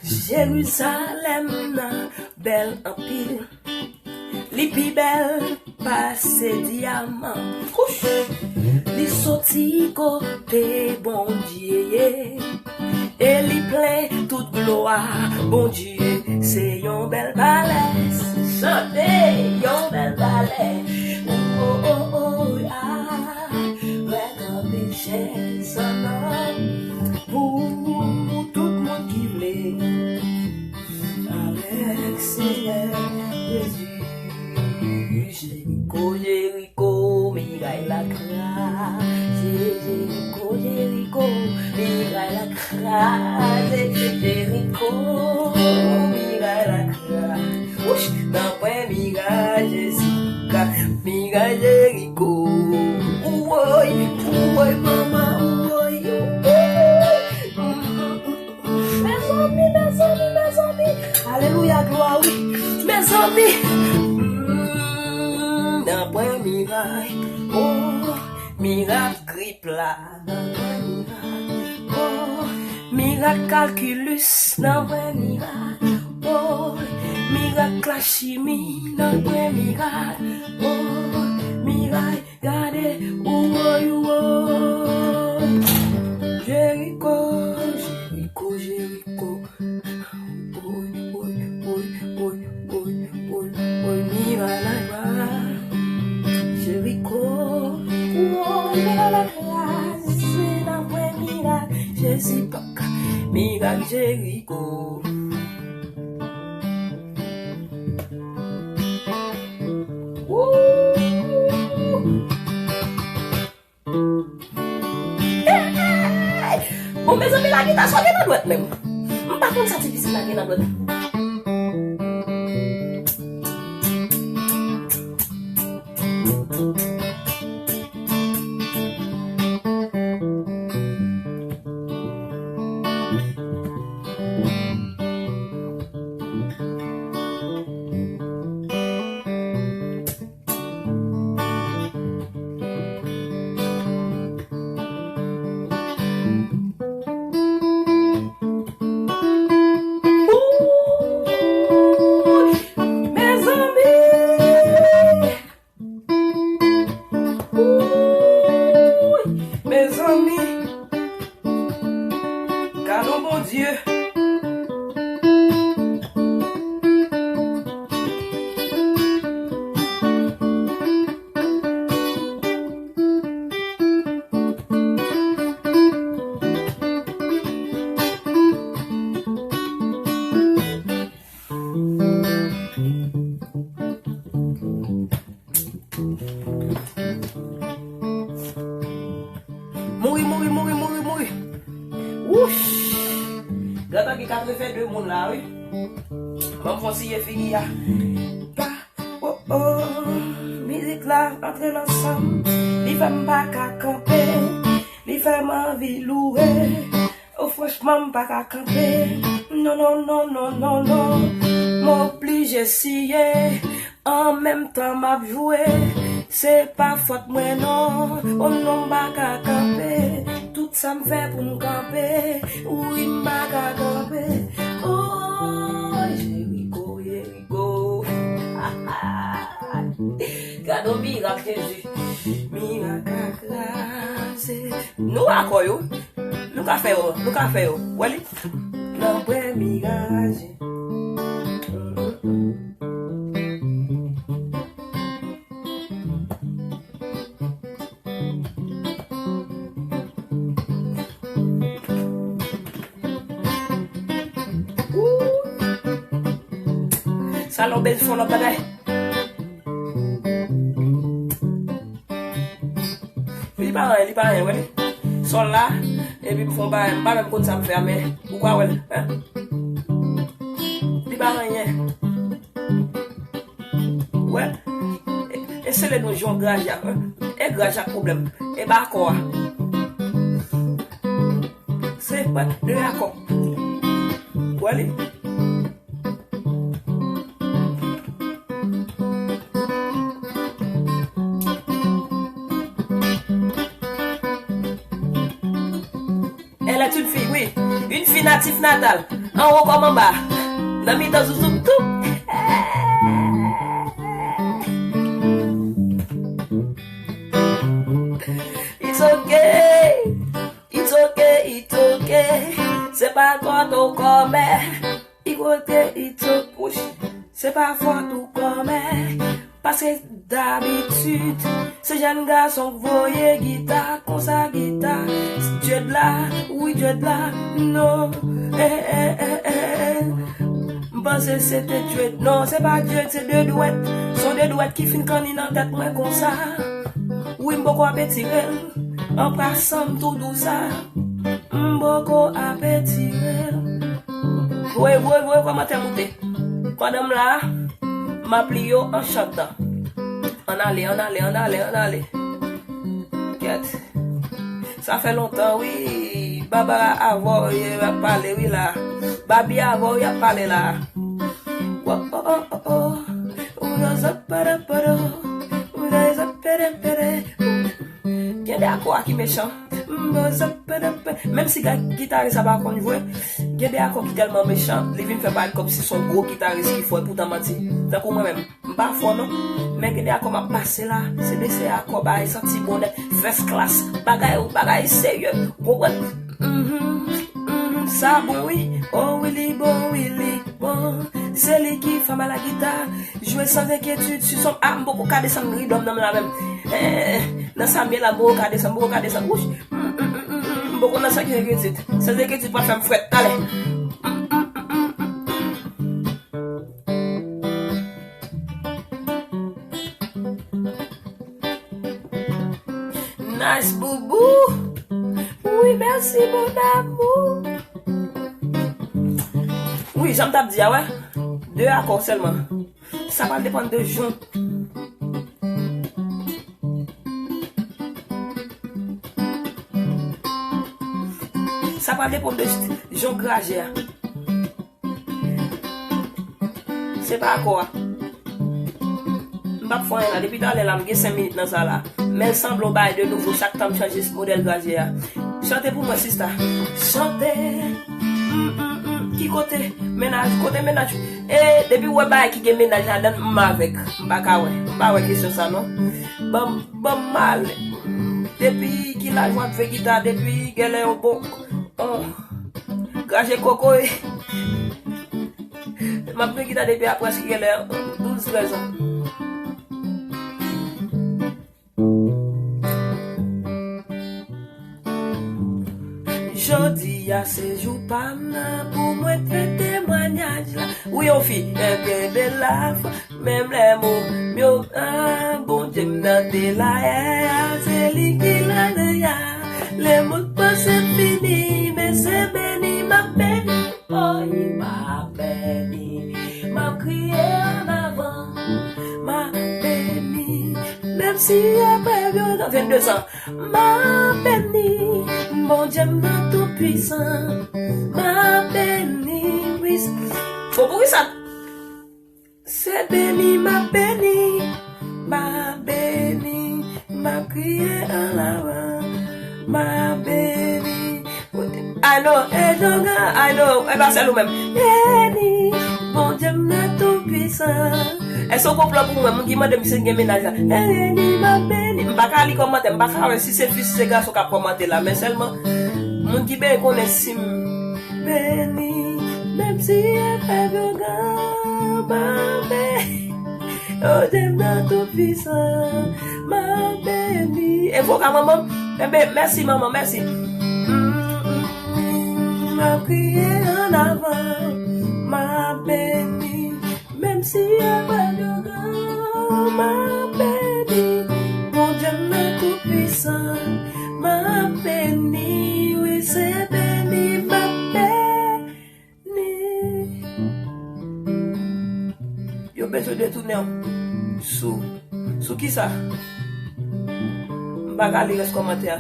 Jerizalèm nan bèl anpil. Li pi bèl pase dyaman. Kouch! Li soti kote Bondye ye. E li plen tout glwa Bondye. Se yon bèl palè. Chante yon bèl palè. Oh, oh, oh, oh, ah. Avèk anpil chèz an or. Pou tout moun ki vle. Avèk Senyè Jezi. Jeriko, Jeriko, miray la kraze. Jeriko, Jeriko, miray la kraze. Jeriko, miray la kraze. Wouch, nan pwen miray Jezi ka. Miray Jeriko. Ouwoy, ouwoy, manman, ouwoy, ouwoy. Mezanmi, mezanmi, mezanmi. Alelouya, glwa, wi. Mezanmi. Mm, nan pwen miray. Oh, miray grip la. Nan pwen miray. Oh, miray kalkilis. Nan pwen miray. Oh, miray lachimi. Nan pwen miray. Oh, miray Gade, ouwoy, ouwoy. Jeriko, Jeriko, Jeriko. Woy, woy, woy, miray la kraze. Jeriko, woy, miray la kraze. Se nan pwen miray. Jezi pa ka. Miray Jeriko. Woo! Hey! Bon, mezanmi, lagita sa gen nan dwèt menm. M pa konn sa ti pitit la gen nan dwèt. Ooh, mezanmi! Ooh, mezanmi! Gade yon Bondye! Mouri, mouri, mouri, mouri, mouri. Wouch! Gentan gen katreven de moun la, wi. Ban m fon siye figi a. Pa, oh, oh. Mizik la antre nan san m. Li fè m pa ka kanpe. Li fè m anvi louwe. Oh, franchman, m pa ka kanpe. Non, non, non, non, non, non. M oblije siye. An menm tan m ap jwe, se pa fòt mwen non. Oh non, m pa ka kanpe. Tout sa m fè pou m kanpe. Wi, m pa ka kanpe. Oh, Jeriko, Jeriko. Gade yon mirak, Jezi. Mirak la kraze. Nou akò yo. Nou ka fè yo. Nou ka fè yo. Wè li. Nan pwen mirak. Sa lò bèl son lòt bagay. Li pa anyen, li pa anyen, wè li. Sòl la, epi m fè yon bagay, m pa menm konn sa m fè a, men ou ka wè l, hein? Li pa anyen. Wè. E, e sele nou jan graj a, hein? E graj a pwoblèm. E ba kò a. Bwè, de akò. Wè li. Elle est une fille, oui. Une fille natif natal. Anwo kòm anba. Nan mitan zouzouk tou. It's okay. It's okay, it's okay. Se pa fòt ou kòmè. Ikote, it's okay. Se pa fòt ou kòmè. Paske dabitid, se jèn gason k voye gita, konsa gita. Djed la, wi djed la, non. Eh, eh, eh, eh, eh. M panse se te djed. Non, se pa djed, se de dwèt. Se de dwèt ki fin kanni nan tèt mwen konsa. Wi, m poko ap etire l. An pasan, m tou dou sa. M poko ap etire l. Voye, voye, voye kòmantè moute. Pandan m la, m ap li yo an chantan. Ann ale, ann ale, ann ale, ann ale. Kèt. Sa fè lontan, wi. Barbara avè w y ap pale, wi, la. Babi avè w y ap pale, la. Wa, oh, oh, oh, oh. Ou nan zap, pada, pada. Ou nan zap, pede, pede. Gen de akò a ki mechan. Menm si ga- gitaris la pa konn jwe, gen de akò ki tèlman mechan, li vin fè parèt kòmsi se yon gwo gitaris ki fò, epoutan manti. Tankou mwen menm, m pa fò non. Men gen de akò m ap pase la, se de se akò bagay santi bon nèt, first class, bagay, bagay serye, ou konprann? Mhm, mhm, sa bon wi, oh wi li bon, wi li bon. Se li ki fè m a la gita. Jwe sans inquiétude, si son, ah, m poko ka desann ridòm nan m la menm. Eh, nan sa m ye la, m poko ka desann, m poko ka desann. Wouch, m, m, m, m, m, m poko nan sans inquiétude. Sans inquiétude pral fè m frèt talè. M, m, m, m, m, m. Nice boubou. Wi, mèsi, mon amour. Wi, jan m t ap di a, wè. De akò sèlman. Sa pral depann de jan. Sa pral depann de jan grajè a. Se pa akò a. M p ap fè anyen la. Depi talè la, m gen senk minit nan sa la. Men l sanble yon bagay de nouvo chak tan m chanje modèl grajè a. Chante pou mwen, sista. Chante. Mm, mm, mm. Ki kote? Mennaj. Kote mennaj? E, depi w wè bagay ki gen mennaj ladan l, m avèk. M pa ka wè. M pa wè kesyon sa, non. Ban m, ban m mal. Depi ki laj w ap jwe gita? Depi genlè yon bon. Oh. Krache koko e. M ap jwe gita depi a prèske genlè douz, trèz an. Jodi a se jou pa m nan pou mwen fè temwayaj la. Wi, yon fi, e kenbe lafwa. Menm lè mo m yo, ah, Bondye m nan te la yè a, se li ki la deyò. Lè mo t panse m fini, men se beni m ap beni. Oy, m ap beni, m ap kriye annavan, m ap beni. Menm si apre vennde zan, m ap beni, Bondye m nan tou pwisan, m ap beni, wi. Bon, poukisa? Se beni, m ap beni, m ap beni, m ap kriye annavan, m ap beni. I know, e Jonga, I know, e pa sèl ou menm. Beni, Bondye m nan tou pwisan. Èske w gon plan pou mwen? Moun ki mande m si m gen mennaj la. Beni, m ap beni. M pa ka li kòmantè, m pa ka wè si se fi, si se gason k ap kòmante la, men sèlman moun ki beni konnen si m beni, menm si e fè pwogram, m ap beni. Bondye m nan tou pwisan, m ap beni. E voka manman m? Enben, mèsi manman, mèsi. Mm, mm, mm, m ap kriye annavan, m ap beni. Menm si apre pwogram, m ap beni. Bondye m nan tou pwisan, m ap beni. Wi, se beni, m ap beni. Yo bezwen detounen w sou, sou kisa? M pa ka li rès kòmantè a.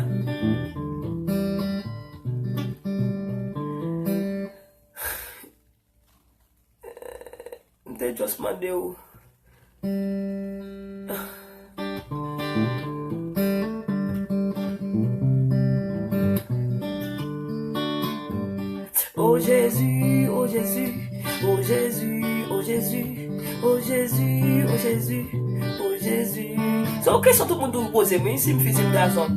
just mande w. O Jezi, o Jezi, o Jezi, o Jezi, o Jezi, o Jezi, o Jezi. Se yon kesyon tout moun toujou poze m, wi, si m fi, si m gason.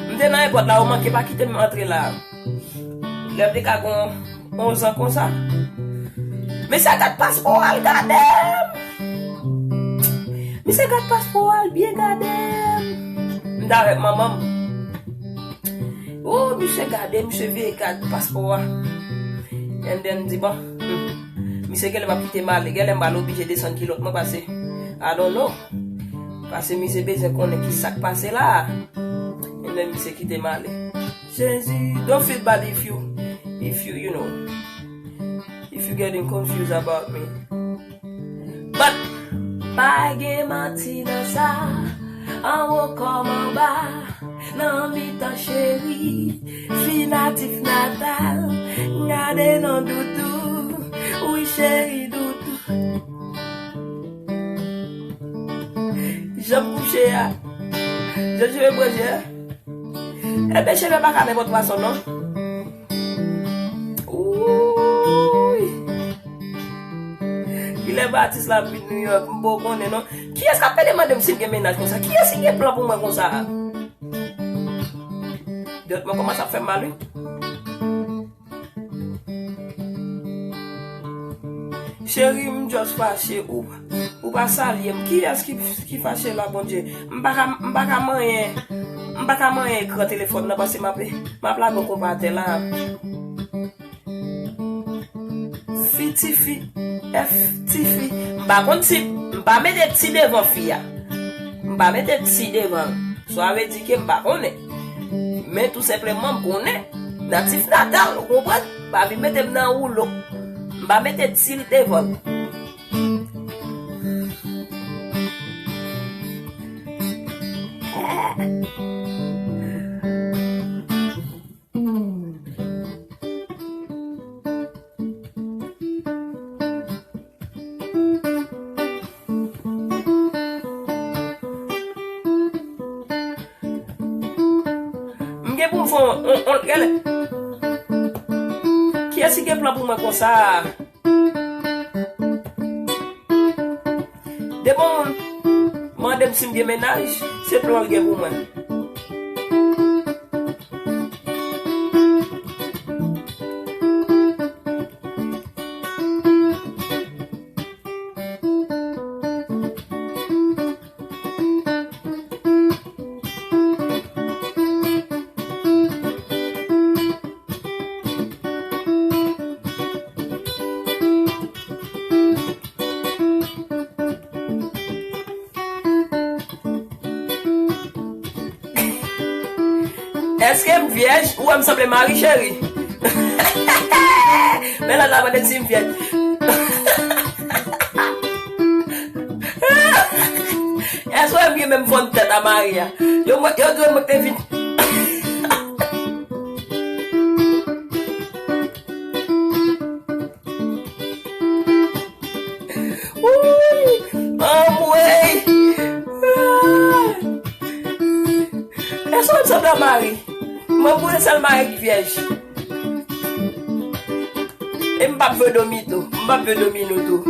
M te nan èpòt la, ou manke pa kite m antre la. Lè m te ka gon onz an konsa. Mesye gad paspò a, l gade m. Misye gad paspò a, l byen gade m. M t avèk manman m. O, misye gade, misye veye gad paspò a. And then m di, bon, hmm, misye genlè p ap kite m ale. Genlè m pral oblije desann kilòt mwen pase I don't know. Pase misye bezwen konnen ki sa k pase la. And then misye kite m ale. Jezi, don't feel bad if you, if you, you know, if you getting confused about me. But pa gen manti nan sa, anwo kòm anba, nan mitan cheri, fi natif natal, gade non doudou, wi cheri doudou. Jan m kouche a, jan cheve m ranje a. Ebyen, cheve pa ka nenpòt fason, non. Ouy! Kilè Batis la vin New York, m poko konnen, non. Kiyès k ap pede mande m si m gen mennaj konsa? Kiyès ki gen plan pou mwen konsa? Dòt mwen kòmanse ap fè m mal, wi. Cheri, m just fache, ou, ou pa salye m. Kiyès ki, ki fache la, Bondye? M pa ka, m pa ka manyen, m pa ka manyen ekran telefòn nan, paske m ap, m ap lage yon konpa atè la. Fi, tifi, F, tifi. M pa konn si, m pa mete ti devan fi a. M pa mete ti devan. Sa vle di ke m pa konnen. Men tou senpleman m konnen. Natif natal, ou konprann? Pa vin mete m nan woulo. M pa mete ti devan. M gen pou m fè on, on, on, gade. Kiyès ki gen plan pou mwen konsa? Depi yon moun mande m si m gen mennaj, se plan l gen pou mwen. Èske m vyèj? Ou wè m sanble Mari cheri? Men lòt la mande m si m vyèj. Èske w wè m gen menm fòm tèt a Mari a? Yo, mwen, yo di w mwen te vin. Wouy! Anmwey! Ah! Èske w sanble a Mari? Mwen pou sèl Mari ki vyèj. E m p ap vle domi tou. M p ap vle domi nou tou.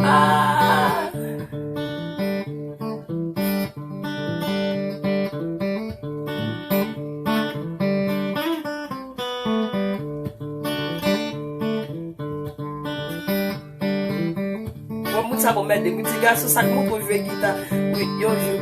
Ah! Bon, moun sa bon mèt de moun ti gason sa k moutre w jwe gita. Wi, yon jou.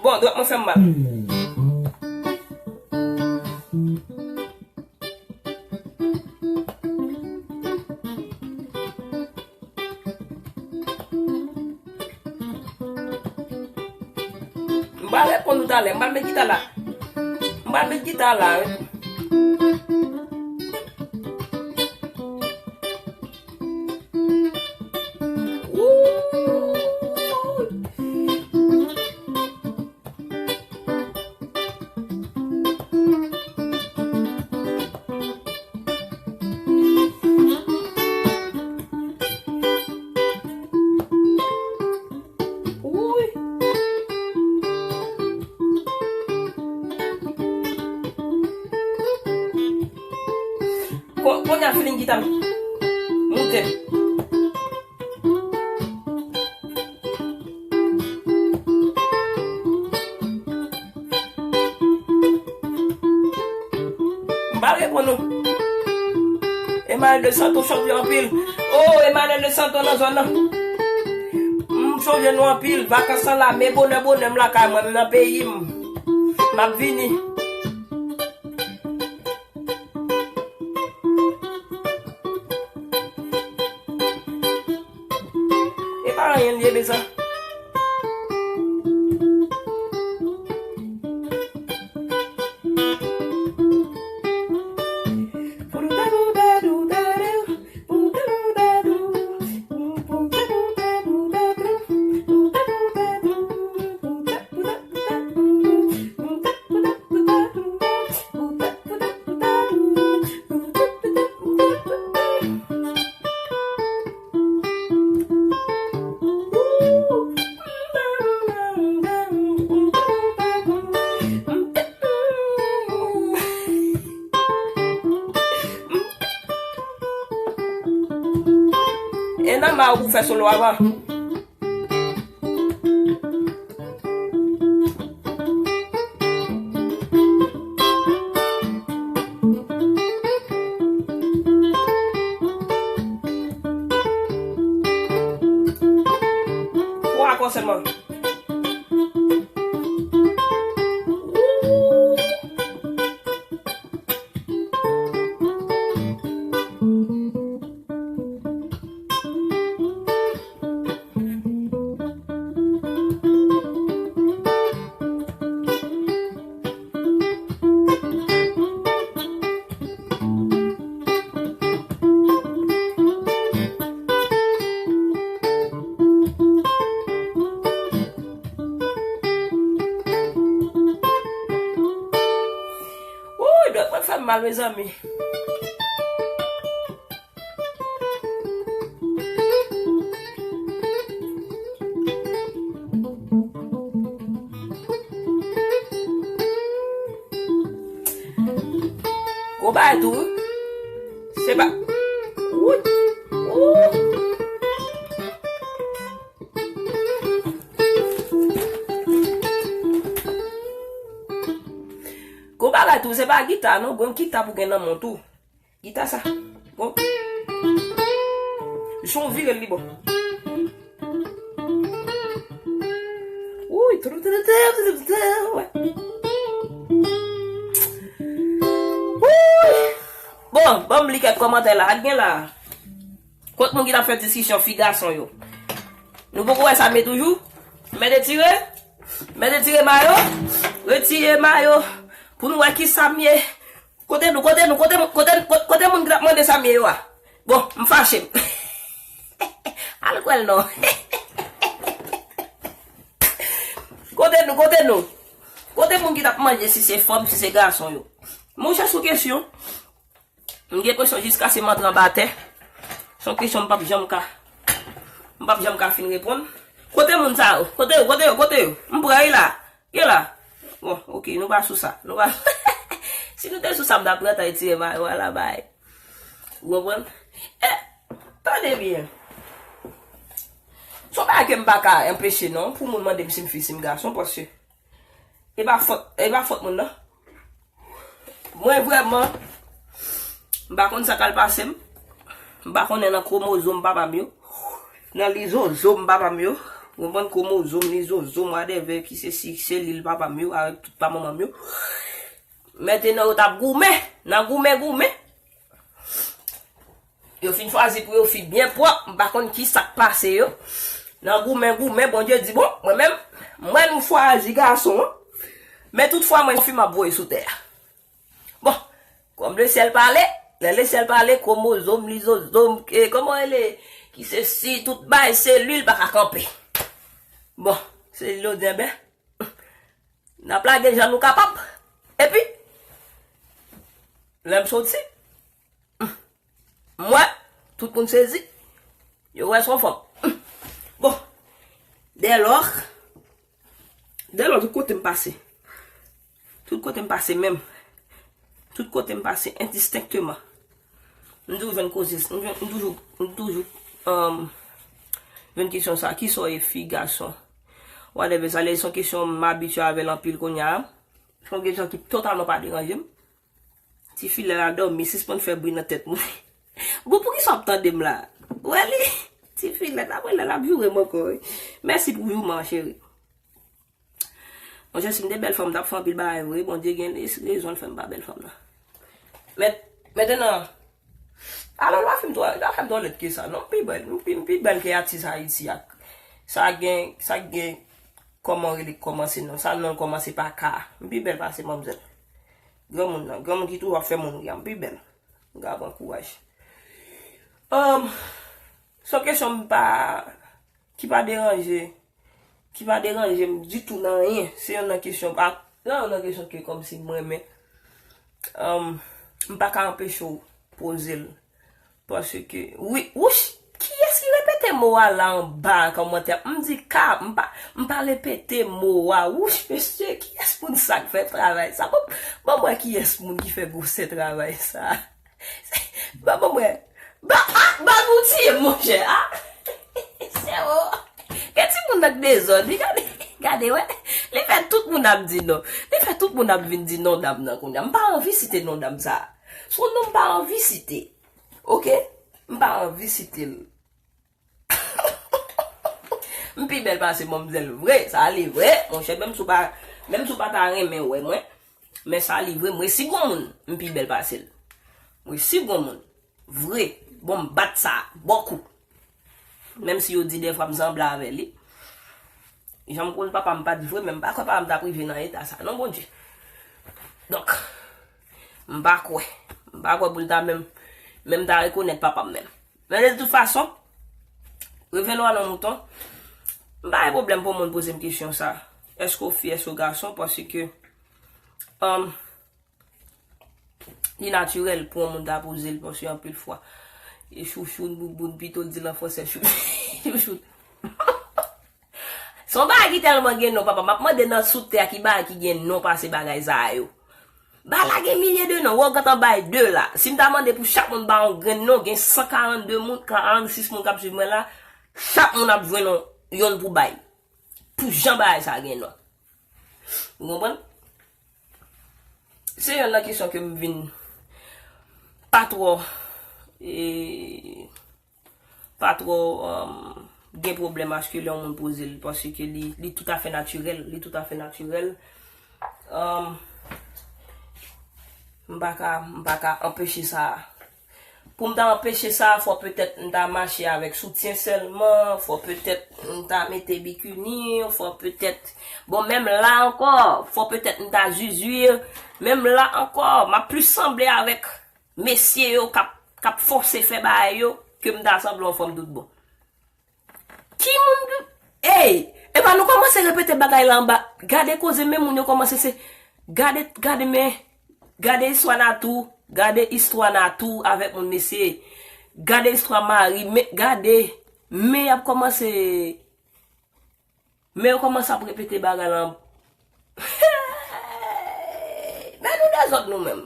Bon, dwèt mwen fè m mal. M pral reponn ou talè, m pral met gita la. M pral met gita la, wi. Wouy! Wouy! Ko-, kounye a feeling gita m moute. M pa reponn ou. Emmanuel de Santo, chonje anpil. Oh, Emmanuel de Santo nan zòn nan. M chonje nou anpil. Vakans lan la, men bonè, bonè, m lakay mwen, m nan peyi m. M ap vini. E pa anyen l ye, mezanmi. E nan ma ou fè solo avan. Twa akò sèlman. Wouy, dwèt mwen fè m mal, mezanmi. Gwo bagay tou, wi. Se pa. Wouy. Wouy. Gwo bagay tou, se pa gita, non. Gwo gita pou gen nan men w tou. Gita sa. Bon. Jan w vire l li bon. Wouy, trou, trou, trou, trou, trou, wè. Wouy. Bon, ban m li kèk kòmantè la. Ak gen la. Kot moun ki t ap fè diskisyon fi gason yo? Nou poko wè sa m ye toujou? Mèt etire? Mèt etire mayo? Retire mayo. Pou nou wè ki sa m ye. Kote nou, kote nou, kote, kote, kote, kote moun ki t ap mande sa m ye yo a? Bon, m fache. Al kwè l non. Kote nou, kote nou? Kote moun ki t ap mande si se fanm, si se gason yo? Monchè, sou kesyon. M gen presyon jiskaske m antre anba tè. Se yon kesyon m p ap janm ka, m p ap janm ka fin reponn. Kote moun sa yo? Kote yo? Kote yo? Kote yo? M pran yo la. Yo la. Bon, oke, nou pa sou sa. Nou pa. Si nou te sou sa, m t ap pran tan etire mayo a la bay. Ou konprann? E, tande byen. Se yon bagay ke m pa ka anpeche non, pou moun mande m si m fi, si m gason, paske e pa fòt, e pa fòt moun nan. Mwen vrèman, m pa konn sa k al pase m. M pa konnen nan kwomozòm papa m yo, nan lizozòm papa m yo. Ou konprann, kwomozòm, lizozòm, whatever, ki se si selil papa m yo, avèk tout pa manman m yo. Mentenan yo t ap goumen, nan goumen, goumen. Yo fin chwazi pou yo fi byen pwòp, m pa konn ki sa k pase yo. Nan goumen, goumen, Bondye di, bon, mwen menm, mwen nou chwazi gason an. Men toutfwa, mwen, fi m ap voye sou tè a. Bon, kòm lesyèl pale, lè lesyèl pale, kwomozòm, lizozòm, e, kòman rele, ki se si, tout bay, selil pa ka kanpe. Bon, selil yo di, enben, n ap lage jan nou kapab. Epi, lè m soti, m wè, tout moun sezi. Yo wè s on fanm. Bon, dèlò, dèlò, tout kote m pase. Tout kote m pase menm. Tout kote m pase endistenkteman. M toujou jwenn koze, m jwenn, m toujou, m toujou, um, jwenn kesyon sa, kisa w ye, fi, gason? Whatever, sa lè se yon kesyon m abitye avè l anpil kounye a. Se yon kesyon ki totalman pa deranje m. Tifi, lè l ap dòmi, sispann fè bri nan tèt mwen. Bon, poukisa w ap tande m la? Wè li, tifi, lè l ap, lè l ap joure m ankò, wi. Mèsi pou jouman an, cheri. Monchè, si m te bèl fanm, m t ap fè anpil bagay vre. Bondye gen rezon l fè m pa bèl fanm nan. Men, mentnan, alò, l pa fè m twò, l pa fè m twò lèd ke sa, non. M pi bèl, m pi, m pi bèl ke atis Ayiti ak sa gen, sa gen, kòman rele kòmanse non. Sa non l kòmanse pa K. M pi bèl pase manmzèl. Granmoun nan, granmoun ki toujou ap fè moun ri a, m pi bèl. M ka pran kouraj. Um, se yon kesyon m pa, ki pa deranje, ki pa deranje m ditou nan anyen. Se yon nan kesyon, pa, nan yon nan kesyon ke kòmsi m renmen. Um, m pa ka anpeche w poze l. Paske, wi, wouch, kiyès ki repete mo a la anba kòmantè? M di ka, m pa, m pa repete mo a. Wouch, mesye, kiyès moun sa k fè travay sa? Bon, bon, mwen, kiyès moun ki fè gwosè travay sa? Ba, ban mwen. Ba, ah, ba nou tiye m, monchè, ah. Se o. Gen timoun nan k dezòd, wi, gade, gade, wè. Li fè tout moun ap di non. Li fè tout moun ap vin di non dam nan kounye a. M pa anvi site non dam sa. Se yon non m pa anvi site. Oke? M pa anvi site l. M pi bèl pase manmzèl vre, sa li vre, monchè, menm si w pa, menm si w pa ta renmen wè mwen, men sa li vre, m resi granmoun, m pi bèl pase l. M resi granmoun, vre, bon, m bat sa, bòkou. Menm si yo di dèfwa m sanble avè li. Jan m konn papa m pa t vre, men m pa kwè papa m t ap rive nan eta sa, non, Bondye. Donk, m pa kwè. M pa kwè pou l ta menm, menm ta rekonèt papa m menm. Men de tout fason, revenons à nos moutons. M pa gen pwoblèm pou yon moun poze m kesyon sa. Èske w fi, èske w gason? Paske, um, li natirèl pou yon moun ta poze l, paske anpil fwa, e chouchoun, bouboun, pito l di l an fransè, chou-, chouchoun. Se yon bagay ki tèlman gen non, papa. M ap mande nan sou tè a ki bagay ki gen non pase bagay sa a yo. Bagay la gen milye de non. Wè, w gentan bay de la. Si m ta mande pou chak moun ba yon grenn non, gen san karannde moun, karannsis moun k ap swiv mwen la, chak moun ap jwenn yon, yonn pou bay. Pou jan bagay sa a gen non. Ou konprann? Se yonn nan kesyon ke m vin pa twò, e, pa twò, um, gen pwoblèm aske lè yon moun poze l, paske li, li toutafè natirèl, li toutafè natirèl. Um, m pa ka, m pa ka anpeche sa. Pou m ta anpeche sa, fò petèt m ta mache avèk soutyen sèlman, fò petèt m ta mete bikini, fò petèt, bon, menm la ankò, fò petèt m ta zuzu, menm la ankò, m ap plis sanble avèk mesye yo k ap, k ap fòse fè bagay yo, ke m ta sanble yon fanm tout bon. Ki moun ki, ey, epa nou kòmanse repete bagay la anba. Gade koze, men moun yo kòmanse se, gade, gade men, gade istwa Natou, gade istwa Natou avèk moun mesye. Gade istwa Mari, men, gade, men y ap kòmanse, men yo kòmanse ap repete bagay la. Men nou dezòd nou menm.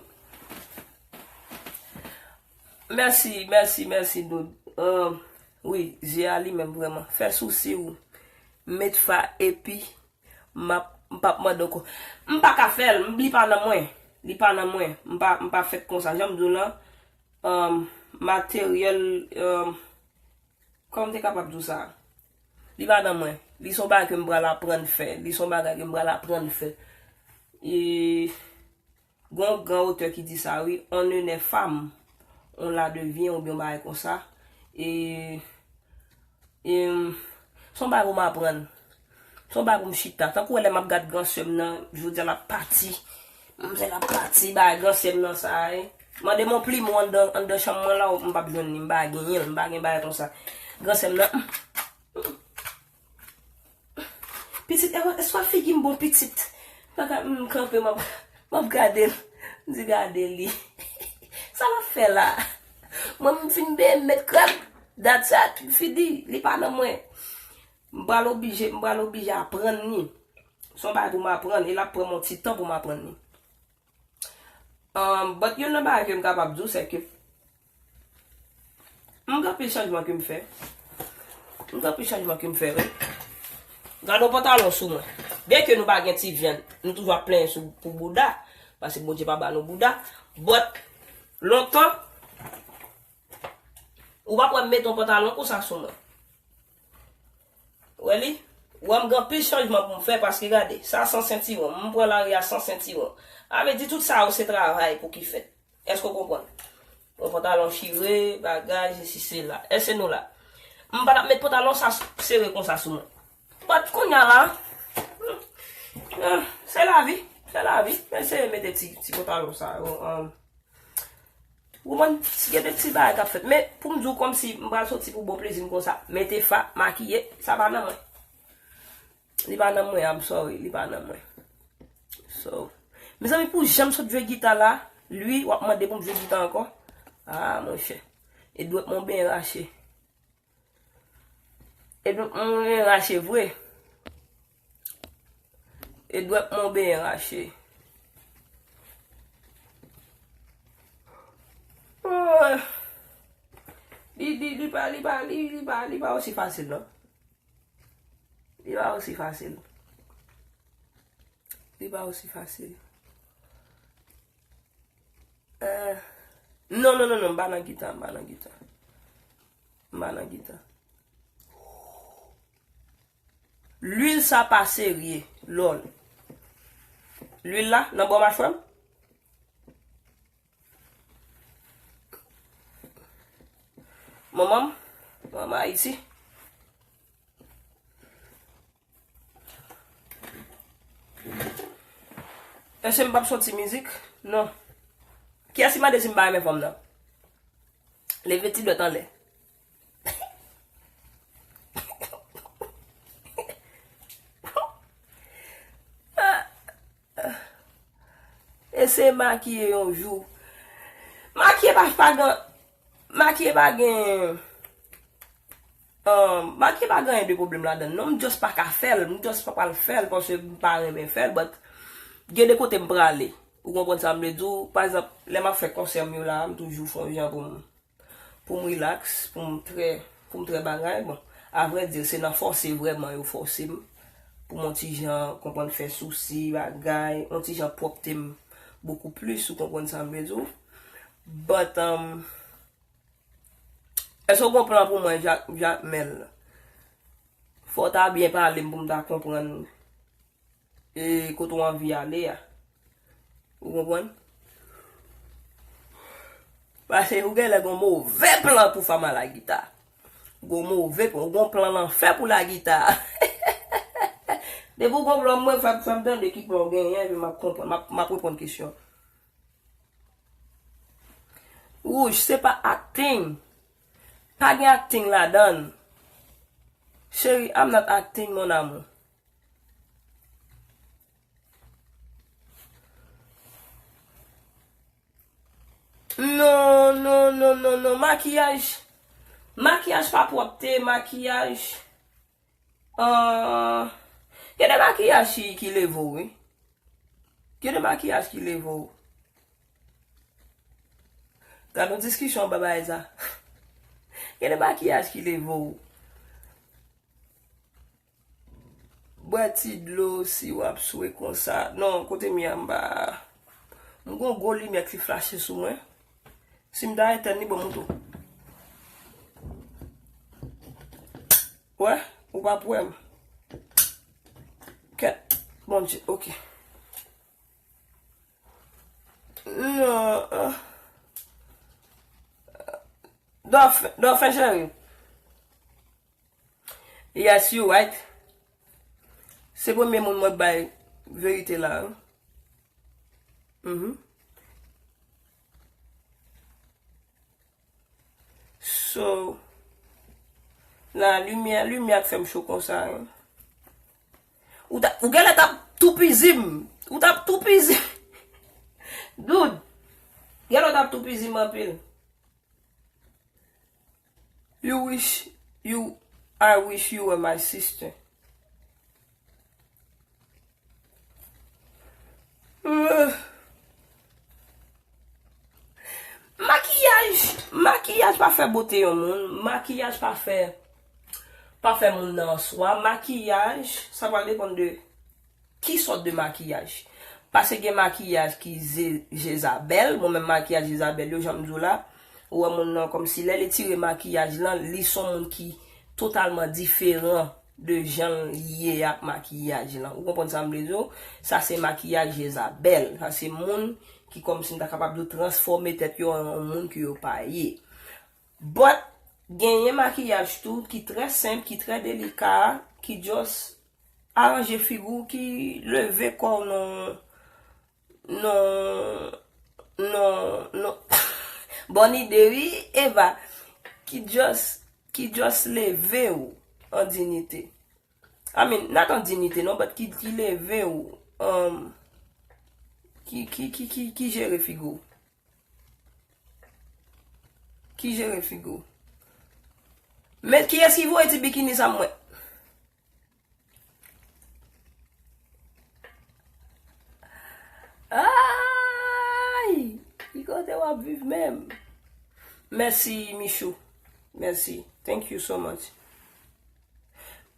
Mèsi, mèsi, mèsi, Dod. Euh, wi, je a li menm vrèman. Fè sousi w. Met fa epi m ap, m p ap mande ankò. M pa ka fè l, m, li pa nan mwen. Li pa nan mwen. M pa, m pa fèt konsa. Jan m di w lan, euh, materyèl, euh, kòman m te kapab di w sa? Li pa nan mwen. Li se yon bagay ke m pral aprann fè. Li se yon bagay ke m pral aprann fè. E, Gon gran otè ki di sa, wi, on ne naît femme, on la devient, oubyen yon bagay konsa. E, e, se yon bagay pou m aprann. Se yon bagay pou m chita. Tankou lè m ap gad gran sè m nan, jodi a l ap pati. Manzè l ap pati, bagay gran sè m nan sa, e. Mande m yon plimo anndan, anndan chanm mwen la, m p ap jwenn li, m pa genyen l, m pa gen bagay konsa. Gran sè m nan, pitit, e, èske figi m bon, pitit? M pa ka, m kanpe, m ap, m ap gade l. M di, "Gade li." Sa l ap fè la? Mwen, m fin benyen m met krèm. That's it, fini. Li pa nan mwen. M pral oblije, m pral oblije aprann li. Se yon bagay pou m aprann, e l ap pran m yon ti tan pou m aprann li. Um, but youn nan bagay ke m kapab di w, se ke m gen anpil chanjman ke m fè. M gen anpil chanjman ke m fè, wi. Gade yon pantalon sou mwen. Byenke nou pa gen ti vyann, nou toujou ap plenyen sou, pou bouda, paske Bondye pa ba nou bouda. But, lontan, ou pa p wè m mete yon pantalon konsa sou mwen. Wè li? Wè m gen anpil chanjman pou m fè paske gade, sa san sentiwon, m pran lari a san sentiwon. Sa vle di tout sa yo se travay pou ki fèt. Èske w konprann? Yon pantalon chire, bagay, sesi sela. Èske nou la? M pa t ap met pantalon sa sere konsa sou mwen. But kounye a la, hmm, ah, se lavi, se lavi. M eseye mete ti, ti pantalon sa yo, um, Ou konprann? Gen de ti bagay k ap fèt. Men, pou m di w kòmsi m pral soti pou bon plezi m konsa, mete fa, makiye, sa pa nan mwen. Li pa nan mwen, I'm sorry, li pa nan mwen. So, mezanmi, pou jan m sot jwe gita la, lui, w ap mande pou m jwe gita ankò? Ah, monchè. E dwèt mwen byen rache. E dwèt mwen rache vre. E dwèt mwen byen rache. Oh. Li, li, li pa, li pa, li, li pa, li pa osi fasil, non. Li pa osi fasil. Li pa osi fasil. Eh, non, non, non, non, m pa nan gita, m pa nan gita. M pa nan gita. Lwil sa pa serye, lòl. Lwil la, nan bò machwè m. Manman m, manman Ayiti. Èske m p ap soti mizik? Non. Kiyès ki mande si m pa renmen fanm nan? Leve ti dwèt anlè. Eseye makiye yon jou. Makiye pa, pa gen, makiye pa gen, um, makiye pa gen anyen de pwoblèm ladan l, non, m just pa ka fè l, m just pa pral fè l, paske m pa renmen fè l, but gen de kote m prale. Ou konprann sa m vle di w? Pa egzanp, lè m ap fè konsè m yo la, m toujou fè yon jan pou m pou m rilaks, pou m trè, pou m trè bagay. Bon, avrèdi, se nan fòse vrèman yo fòse m. Pou m yon ti jan konprann fè sousi, bagay, yon ti jan pwòpte m bokou plis, ou konprann sa m vle di w. But, um, èske w gon plan pou mwen, Jak-, Jakmèl? Fò w ta byen pale m pou m ta konprann e kote w anvi ale a. Ou konprann? Paske ou genlè gon move plan pou Fama Lagita. Gon move plan, ou gon plan lanfè pou Lagita. Depi ou gon plan, mwen fè, fè m tande ki plan w genyen, epi m ap konprann, m ap, m ap reponn kesyon. Wouch, se pa acting. Pa gen acting ladan l. Cheri, I'm not acting, mon amour. Non, non, non, non, non. Makiyaj. Makiyaj pa pwòpte, makiyaj. Ah, gen de makiyaj ki, ki leve w, wi. Gen de makiyaj ki leve w. Gad yon diskisyon anba bagay sa. Gen de makiyaj ki leve w. Bwè ti dlo si w ap swe konsa. Non, kote m ye a m pa. M gon gwo limyè ki flache sou mwen. Si m ta etèn li, ban m tou. Wè, ou p ap wè m. Kèt, Bondye, oke. Non, ah. Dòfen, Dòfen cheri. Yes, you right. Se premye moun mwen bay verite la, wi. Mhm. So, la, limyè, limyè k fè m cho konsa, wi. Ou ta, ou genlè t ap toupizi m. Ou t ap toupizi m. Dude, genlè w t ap toupizi m anpil. You wish you, I wish you were my sister. Euh. Makiyaj, makiyaj pa fè bote yon moun, makiyaj pa fè, pa fè moun nan an swa. Makiyaj, sa pral depann de ki sòt de makiyaj. Paske gen makiyaj ki ze-, Jezabèl, mwen menm makiyaj Jezabèl yo, jan m di w la, ou wè moun nan kòmsi lè li tire makiyaj lan, li se yon moun ki totalman diferan de jan l ye ak makiyaj lan. Ou konprann sa m vle di w? Sa se makiyaj Jezabèl. Sa se moun ki kòmsi m ta kapab di w transfòme tèt yo an yon moun ke yo pa ye. But, genyen makiyaj tou ki trè senp, ki trè delika, ki just aranje figi w, ki leve kò w nan, nan, nan, nan, bòn ide wi, Eva, ki just, ki just leve w an diyite. I mean, not an diyite non, but ki, ki leve w, um, ki, ki, ki, ki, ki jere figi w. Ki jere figi w. Men kiyès ki voye ti bikini sa m wè? Ay! Ki kote w ap viv menm? Mèsi, Michou. Mèsi. Thank you so much.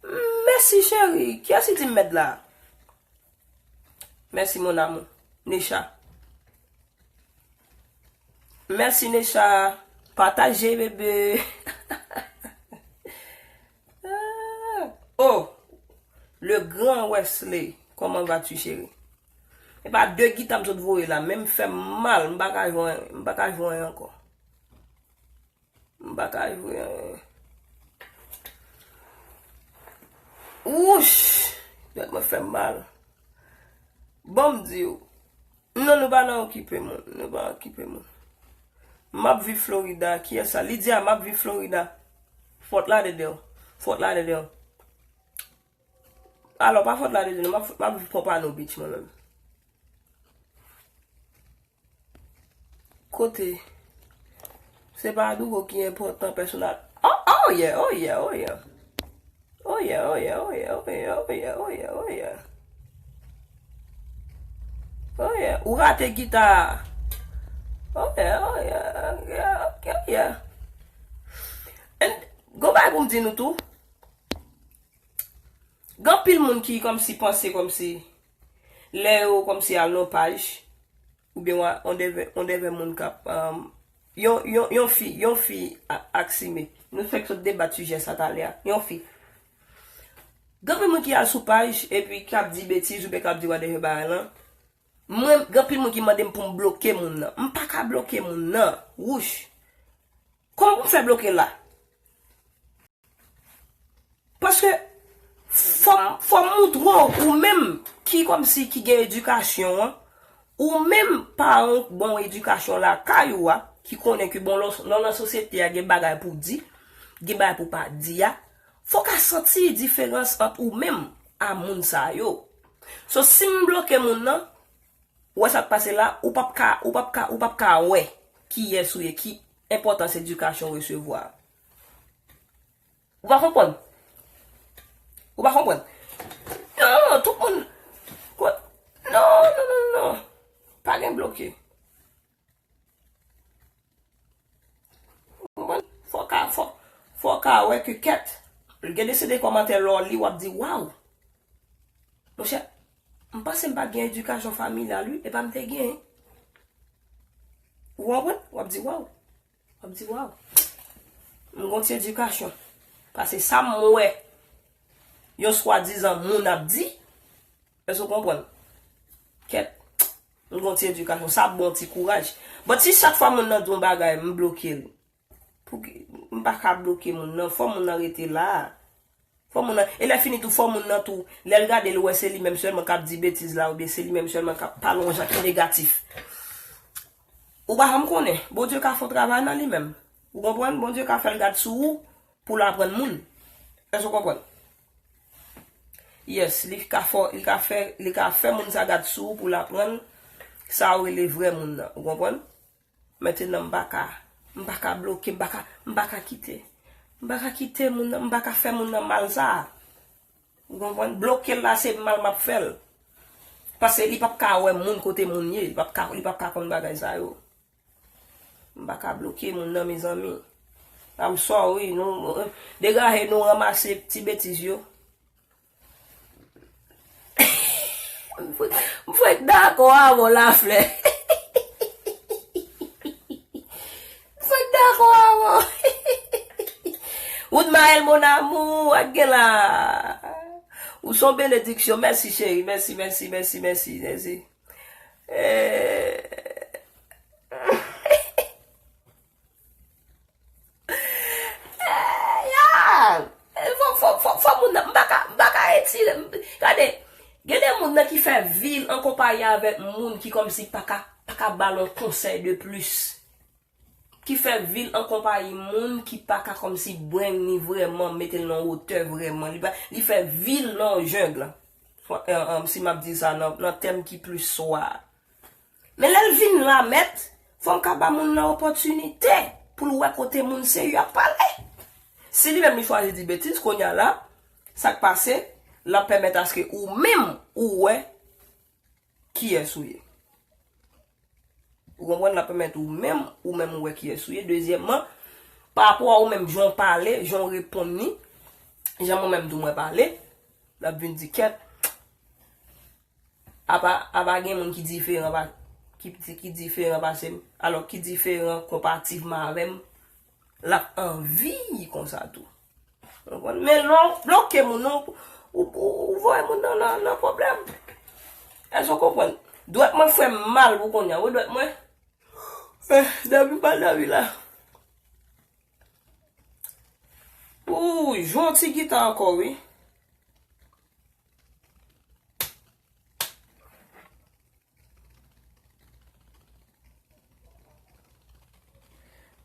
Mèsi, cheri. Kiyès ki di m mèd la? Mèsi, mon amour. Necha. Mèsi, Necha. Pataje, bebe. Ah. Oh, le grand Wesley, comment vas-tu, chéri? E pa de gita m sot voye la, men m fè m mal, m pa ka jwe, m pa ka jwe ankò. M pa ka jwe anyen. Wouch! Tèt mwen fè m mal. Ban m di w. Non, nou pa nan okipe moun. Nou pa okipe moun. M ap viv Florida. Kiyès sa? Lydia, m ap viv Florida. Fort Lauderdale. Fort Lauderdale. Alò, pa Fort Lauderdale, non, m ap, m ap viv Pompano Beach, mwen menm. Kote? Se pa douko ki enpòtan pèsonal. Oh, oh yeah, oh yeah, oh yeah. Oh yeah, oh yeah, oh yeah, oh yeah, oh yeah, oh yeah, oh yeah. Oh yeah, ou rate gita. Oh yeah, oh yeah, oh yeah, oh yeah. And go bagay pou m di nou tou. Gen anpil moun ki kòmsi panse kòmsi lè yo kòmsi al nan paj, oubyen on devè, on devè moun k ap, um, yon, yon, yon fi, yon fi a-, aksime. Nou fèk sot debat sijè sa talè a. Yon fi. Gen anpil moun ki al sou paj epi k ap di betiz oubyen k ap di whatever bagay lan. Mwen, gen anpil moun ki mande m pou m bloke moun nan. M pa ka bloke moun nan. Wouch. Kòman pou m fè bloke l la? Paske fò m, fò m moutre w, ou menm ki kòmsi ki gen edikasyon an, ou menm paran w k ba w edikasyon lakay ou a, ki konnen ke bon, lè w nan sosyete a gen bagay pou w di, gen bagay pou w pa di a, fò w ka santi diferans ant ou menm a moun sa yo. So, si m bloke moun nan, ou wè sa k pase la, ou p ap ka, ou p ap ka, ou p ap ka wè kiyès ou ye, ki enpòtans edikasyon w resevwa. Ou pa konprann? Ou pa konprann? Non, tout moun. Kwa-, non, non, non, non. Pa gen bloke. Ou konprann? Fò ka, fò, fò ka wè ke kèt. Gen de se de kòmantè lè w li, w ap di, "Waw." Monchè, m panse m pa t gen edikasyon familyal, wi. E pa m te gen. Ou konprann? W ap di, "Waw." W ap di, "Waw, m gon ti edikasasyon." Paske sa m wè yon swadizan moun ap di, èske w konprann? Kèt, m gon ti edikasyon, sa bon ti kouraj. But si chak fwa moun nan di yon bagay, m bloke l, pouki m pa ka bloke moun nan? Fò moun nan rete la. Fò moun nan, e lè fini tou, fò moun nan tou, lè l gade l wè se li menm sèlman k ap di betiz la, oubyen se li menm sèlman k ap pale yon jan ki negatif. Ou pa janm konnen, Bondye ka fè yon travay nan li menm. Ou konprann? Bondye ka fè l gad sou ou pou l aprann moun. Èske w konprann? Yes, li ka fè, li ka fè, li ka fè moun sa gad sou ou pou l aprann sa yo rele vrè moun nan. Ou konprann? Mentnan m pa ka, m pa ka bloke, m pa ka, m pa ka kite. M pa ka kite moun nan, m pa ka fè moun nan mal sa. Ou konprann? Bloke l la se mal m ap fè l. Paske li p ap ka wè moun kote moun ye, li p ap ka, li p ap ka konn bagay sa yo. M pa ka bloke moun nan, mezanmi. I'm sorry, nou, degaje nou ranmase ti betiz yo. M fre-, m fre dakò avè w, Laflè. M fre dakò avè w. Woodmael, mon amour, ak gen la. Ou son benediksyon. Mèsi, cheri. Mèsi, mèsi, mèsi, mèsi, mèsi. Eh. Eh, ya! Fò, fò, fò, fò moun nan, m pa ka, m pa ka retire, m, gade, gen de moun nan ki fè vi l an konpayi avèk moun ki kòmsi pa ka, pa ka ba l yon konsèy de plis. Ki fè vi l an konpayi moun ki pa ka kòmsi bring li vrèman, mete l nan wotè vrèman. Li pa, li fè vi l nan jeng. Fò, eh, eh, si m ap di sa nan, nan tèm ki plis swa. Men lè l vin la, mèt, fò m ka ba moun nan opòtinite pou l wè kote moun serye ap pale. Si li menm li chwazi di betiz, kounye a la, sa k pase, l ap pèmèt aske ou menm ou wè kiyès ou ye. Ou konprann? L ap pèmèt ou menm, ou menm ou wè kiyès ou ye. Dezyèmman, pa rapò a ou menm, jan w pale, jan w reponn li, jan mwen menm tou mwen pale, l ap vin di kèt. Apa, apa gen moun ki diferan pa, ki, ki diferan pase m, alò ki diferan konpativman avè m, l ap anvi konsa tou. Ou konprann? Men lè w bloke moun nan, ou, ou, ou voye moun nan nan, nan pwoblèm. Èske w konprann? Dwèt mwen fè m mal pou kounye a, wi, dwèt mwen. Eh, Davi pa Davi la. Ou jwe yon ti gita ankò, wi.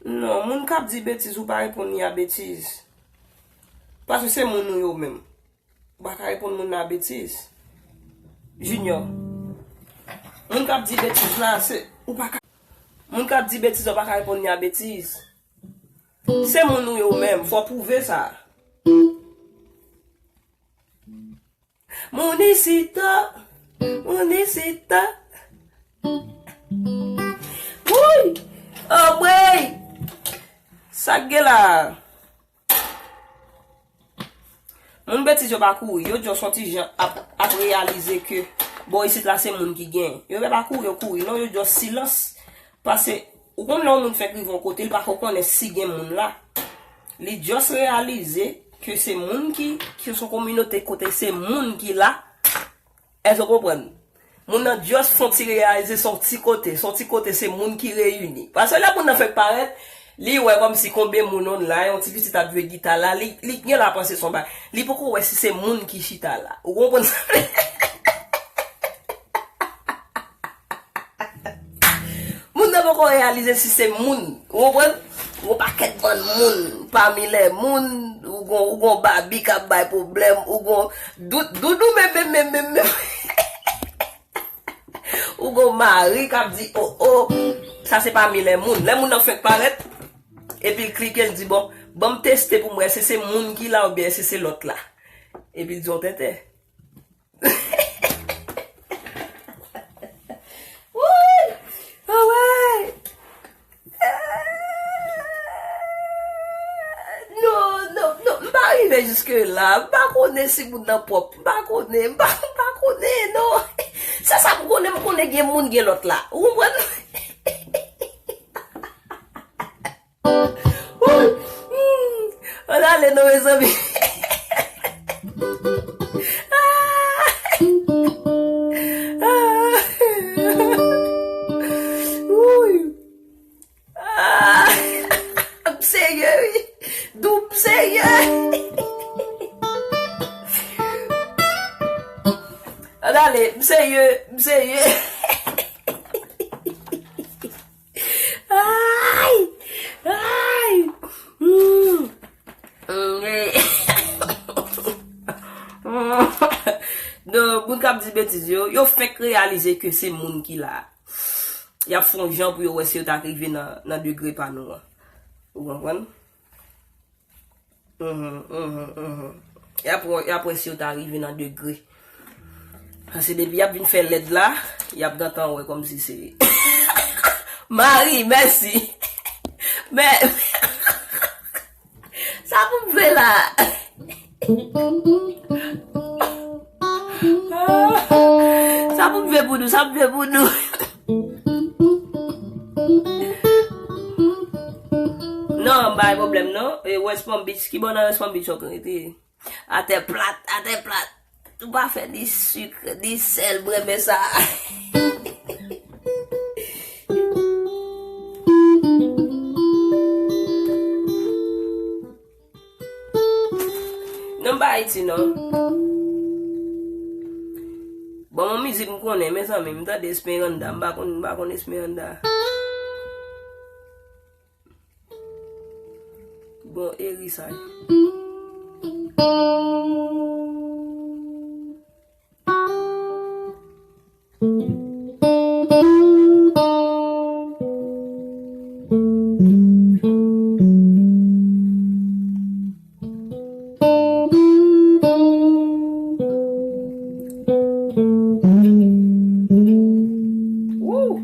Non, moun k ap di betiz, ou pa reponn li a betiz. Paske se moun ou yo menm. Ou pa ka reponn moun nan a betiz. Junior. Moun k ap di betiz la, se, ou pa ka, moun k ap di betiz, ou pa ka reponn li a betiz. Se moun ou yo menm, fò pwouve sa. Moun isit, moun isit. Wouy! Anmwey! Sa k gen la? Moun betiz yo pa kouri, yo just yon ti jan ap, ap reyalize ke bò isit la se moun ki gen. Yo pa kouri, yo kouri. Non, yo just silans. Paske, ou konn lè yon moun fèk rive yon kote, li pa ko konnen si gen moun la. Li just reyalize ke se moun ki, ke se yon kominote kote se moun ki la. Èske w konprann? Moun nan just fè yon ti reyalize se yon ti kote, se yon ti kote se moun ki reyini. Paske lè moun nan fèk parèt, li wè kòmsi konbyen moun online, yon ti pitit ap jwe gita la, li, li gen la panse se yon bagay. Li poko wè si se moun ki chita la. Ou konprann sa? Moun nan poko reyalize si se moun. Ou konprann? Gon pakèt bann moun, pami lè moun, ou gon, ou gon babi k ap bay pwoblèm, ou gon dout, doudou menm, menm, menm, menm, menm. Ou gon mari k ap di, "Oh, oh, sa se pami lè moun." Lè moun nan fèk parèt, epi l klike, l di, "Bon, ban m teste pou m wè si se moun ki la oubyen si se lòt la." Epi l di yon tenten. Wouy! Anmwey! Non, non, non, m pa rive jiske la. M pa konnen si moun nan pwòp. M pa konnen, m pa, m pa konnen, non. Sèl sa m konnen, m konnen gen moun, gen lòt la. Ou konprann? Wouy! Hmm. Ann ale non, mezanmi. Ah! Ah! Wouy! Ah! M serye, wi. Dou m serye. Ann ale, m serye, m serye. Ay! Ay! Hmm. Hmm. Non, moun k ap di betiz yo, yo fenk reyalize ke se moun ki la. Y ap fè yon jan pou yo wè si yo ta rive nan, nan degre pa nou an. Ou konprann? Mhm, mhm, mhm. Y ap wè, y ap wè si yo ta rive nan degre. Paske depi y ap vin fè lèd la, y ap gentan wè kòmsi se Mari, mèsi. Men, sa pou m fè la? Sa pou m fè pou nou, sa pou m fè pou nou. Non, m pa gen pwoblèm non. E West Palm Beach, ki bò nan West Palm Beach ou rete? Atè plat, atè plat. Ou pa fè ni sik, ni sèl, m renmen sa. Non, m pa Ayiti non. Bon, yon mizik m konnen, mezanmi, m tande Esmeralda, m pa konn, m pa konn Esmeralda. Bon, Eri sa ye. Woo!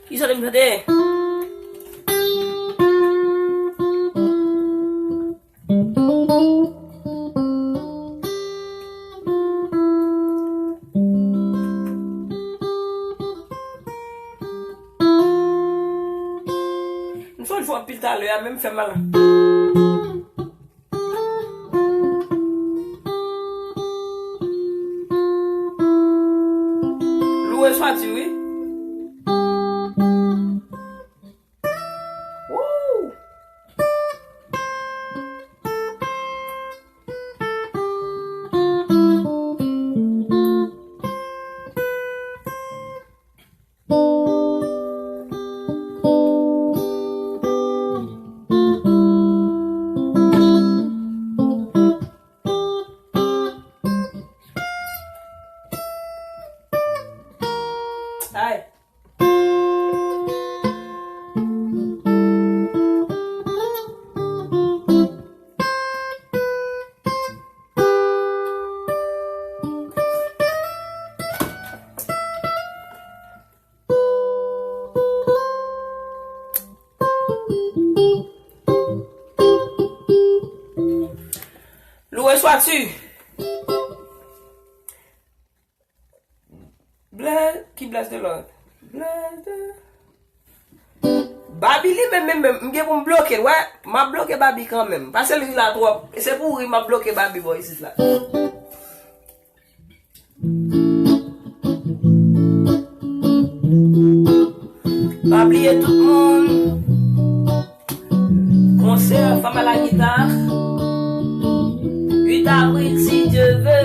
Kisa w te m chante? M sonje fè anpil talè a, men m fè mal. Louwe Swati, wi. Woo! Ay. Louwe Swati. Bless, ki bless the Lord. Bless the Babi li menm, menm, menm, m gen pou m bloke l, wè, m ap bloke Babi kanmenm. Pase l ri la twòp. E se pou ri m ap bloke Babi bò isit la. Pa bliye tout moun. Konsè Fanm a la Gita. Uit avril, si Dye ve.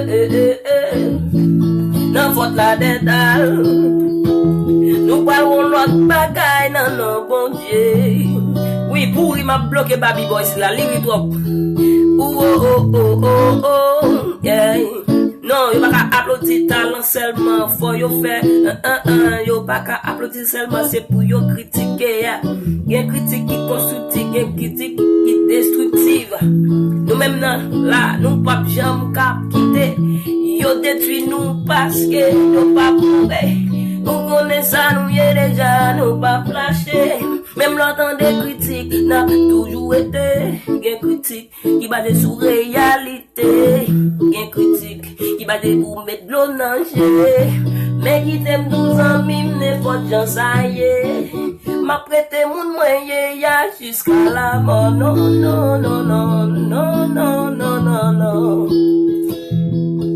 Nan Fort Lauderdale. Nou pral wè yon lòt bagay nan non Bondye. Wi, pou ri m ap bloke Babi bò isit la, li ri twòp. Ou, oh, oh, oh, oh, oh, yeah. Non, yo pa ka aplodi talan sèlman, fò yo fè, an, an, an, yo pa ka aplodi sèlman, se pou yo kritike a. Gen kritik ki konstriktif, gen kritik ki destriktif. Nou menm nan la, nou p ap janm ka kite. Yo detwi nou paske yo pa pwouve. Nou konnen sa nou ye deja, nou pa flache. Menm lè w tande kritik, n ap toujou rete. Gen kritik ki baze sou reyalite. Gen kritik ki baze pou met dlo nan je. Men kite m di w zanmi m, nenpòt jan sa ye, m ap rete moun mwen ye a jiska lamò. Non, non, non, non.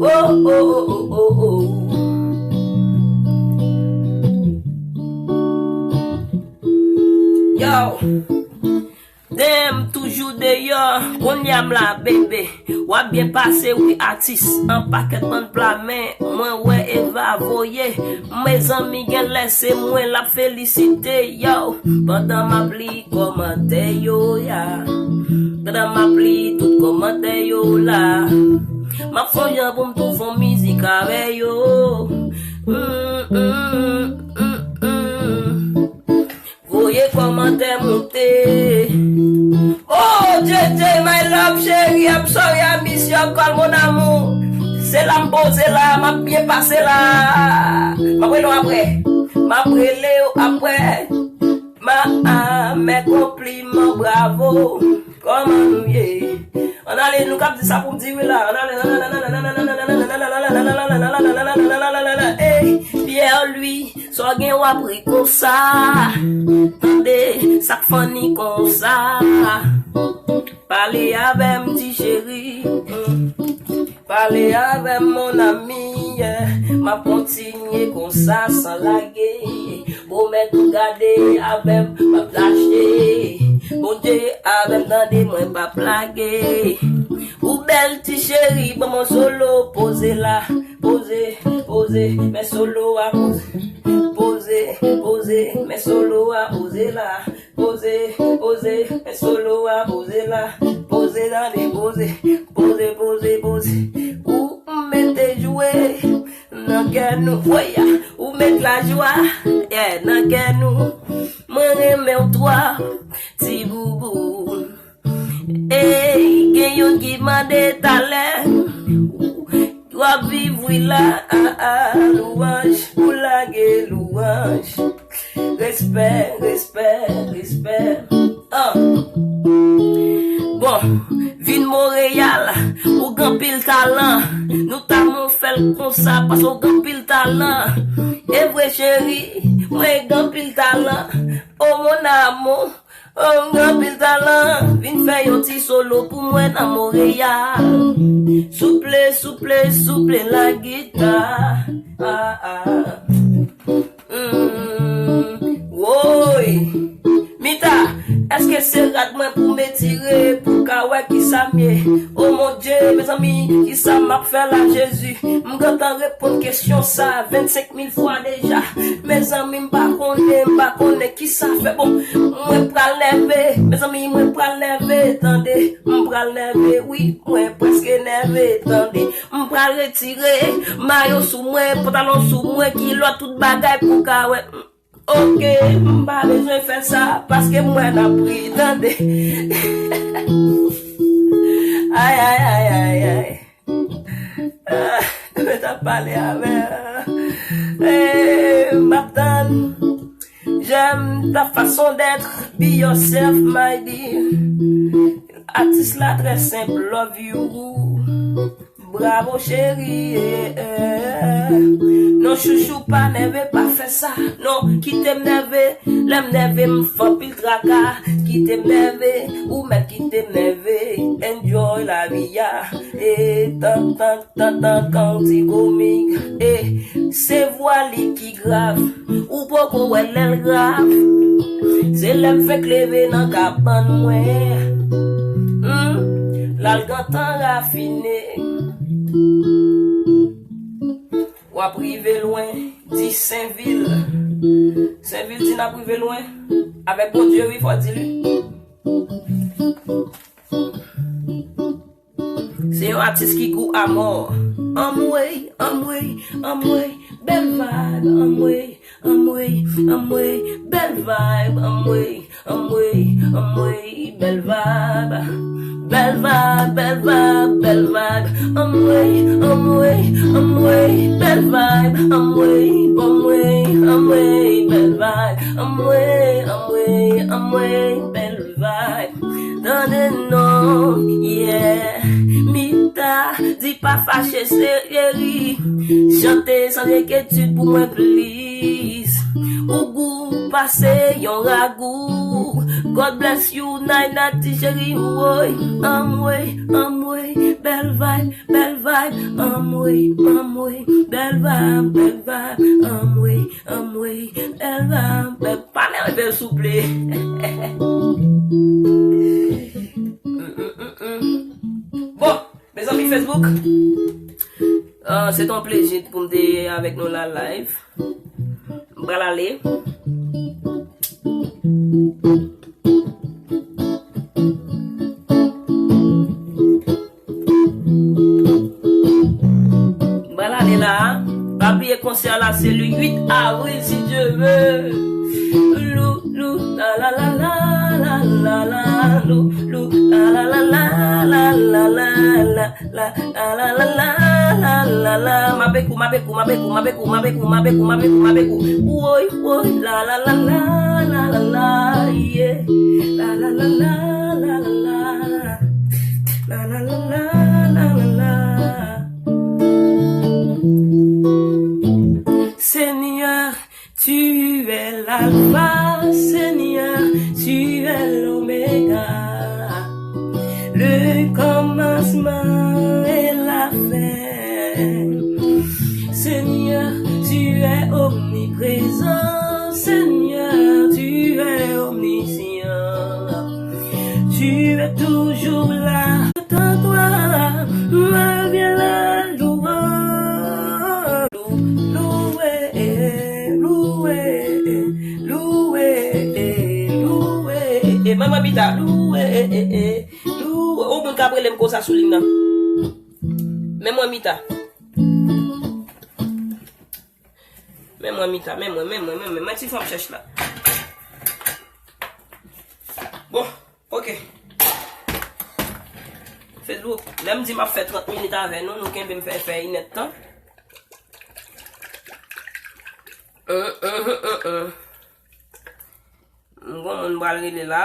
Oh, oh, oh, oh, oh, oh. Yo. Damn, toujou deyò, kounye a m la, bebe. W ap byen pase, wi, atis. An pakèt bann pla, men mwen wè Eva voye. Mezanmi, gen lè se mwen l ap felisite, yo. Pandan m ap li kòmantè yo, ya. Pandan m ap li tout kòmantè yo, la. M ap fè yon jan pou m tou fè yon mizik avè yo. Mm, mm, mm, mm. Voye kòmantè moute. Oh, J J, my love, chérie, I'm sorry, I miss your call, mon amour. Se la m poze la, m ap byen pase la. M ap rele w apre. M ap rele w apre. Ma, ah, mes compliments, bravo. Kòman nou ye? Ann ale, nou k ap di sa pou m di wi la. Ann ale, ey, Pierre Louis, sa w gen w ap ri konsa. Tande, sa k funny konsa. Pale avè m, ti cheri. Pale avè m, mon ami, yeah. M ap kontinye konsa san lage. Pwomèt ou gade avè m, m ap lache. Bondye avè m, tande, mwen p ap lage. Ou bèl, ti cheri, ban m yon solo, poze la. Poze, poze, men solo a poze. Poze, poze, men solo a poze la. Poze, poze, men solo a poze la. Poze, tande, poze. Poze, poze, poze. Ou mete jwe nan kè nou, woy, ou met lajwa, yeah, nan kè nou. Mwen renmen w twòp, ti boubou. Ey, gen youn ki mande talè. W ap viv wi la, ah, ah, louwanj, ou lage louwanj. Respè, respè, respè. Ah. Bon, vin Monreyal, ou gen anpil talan. Nou ta moun fè l konsa, paske ou gen anpil talan. E vre, cheri, mwen gen anpil talan. Oh, mon amour, oh, ou gen anpil talan. Vin fè yon ti solo pou mwen nan Monreyal. Souple, souple, souple la gita. Ah, ah. Mm, woy. Mita, èske se rad mwen pou m etire pou w ka wè kisa m ye? O mon Dye, mezanmi, kisa m ap fè la, Jezi? M gentan reponn kesyon sa vennsenk mil fwa deja. Mezanmi, m pa konnen, m pa konnen kisa fè. Bon, mwen pral nève, mezanmi, mwen pral nève, tande. M pral nève, wi, mwen prèske nève, tande. M pral retire mayo sou mwen, pantalon sou mwen, kilòt, tout bagay pou ka wè. Oke, m pa bezwen fè sa, paske m wè n ap ri, tande. Ay, ay, ay, ay, ay. Ah, mwen t ap pale avè. Eh, m ap tann. J'aime ta façon d'être, be yourself, my dear. Atis la trè senp, love you. Bravo, chérie, eh, eh. Non, chouchou, pa nève, pa fè sa. Non, kite m nève. Lè m nève, m fè anpil traka. Kite m nève, ou mèt kite m nève. Enjoy lavi a. E tan, tan, tan, tan, kan w di komik. E se vwa li ki grav. Ou poko wè lè l grav. Se lè m fenk leve nan kabann mwen. Hmm, l al gentan rafine. W ap rive lwen, di Senvil. Senvil di n ap rive lwen. Avèk Bondye, wi, fò di li. Se yon atis ki gou amò. Anmwey, anmwey, anmwey, bèl vibe, anmwey, anmwey, anmwey, bèl vibe, anmwey, Anmwey, anmwey, bèl vibe. Bèl vibe, bèl vibe, bèl vibe. Anmwey, anmwey, anmwey, bèl vibe. Anmwey, anmwey, anmwey, bèl vibe. Anmwey, anmwey, anmwey, bèl vibe. Tande non, yeah. Mita, di pa fache, cheri. Chante san enkyetid pou mwen, please. Ou gou pase yon ragou. God bless you, Naina ti cheri, woy. Anmwey, anmwey, bèl vibe, bèl vibe. Anmwey, anmwey, bèl vibe, bèl vibe. Anmwey, anmwey, bèl vibe, bèl. Pa nève l, souple. Bon, mezanmi Facebook, ah, se te yon plezi pou m te avèk nou la live. M pral ale. M pral ale la. Pa bliye konsè la, se le uit avril, si Dye ve. Lou, lou, la, la, lou, lou, la, la, la, la, la, la, la. La, la, la, la, la, la, la, la. Mabekou, mabekou, mabekou, mabekou, mabekou, mabekou, mabekou, mabekou. Woy, woy, la, la, la, la, la, la, la, yeah. La, la, la, la, la, la, la. La, la, la, la, la, la, la. Seigneur, tu es l'alpha, Seigneur, tu es l'oméga, le commencement et la fin. Seigneur, tu es omniprésent, Seigneur, tu es omniscient. Tu es toujours là. Devant toi, me vient la louange. Lou-, louwe, louwe, louwe, louwe. E manman Mita, louwe, louwe. Ou moun k ap rele m konsa sou liy nan. Men mwen Mita. Men mwen Mita, men mwen, men mwen, men mwen. Men ti fanm chèch la. Bon, ok. Facebook, lè m di m ap fè trant minit avè nou, nou kenbe m fè, fè inèdtan. Hum, hum, hum, hum, hum. M gon moun m pral rele la.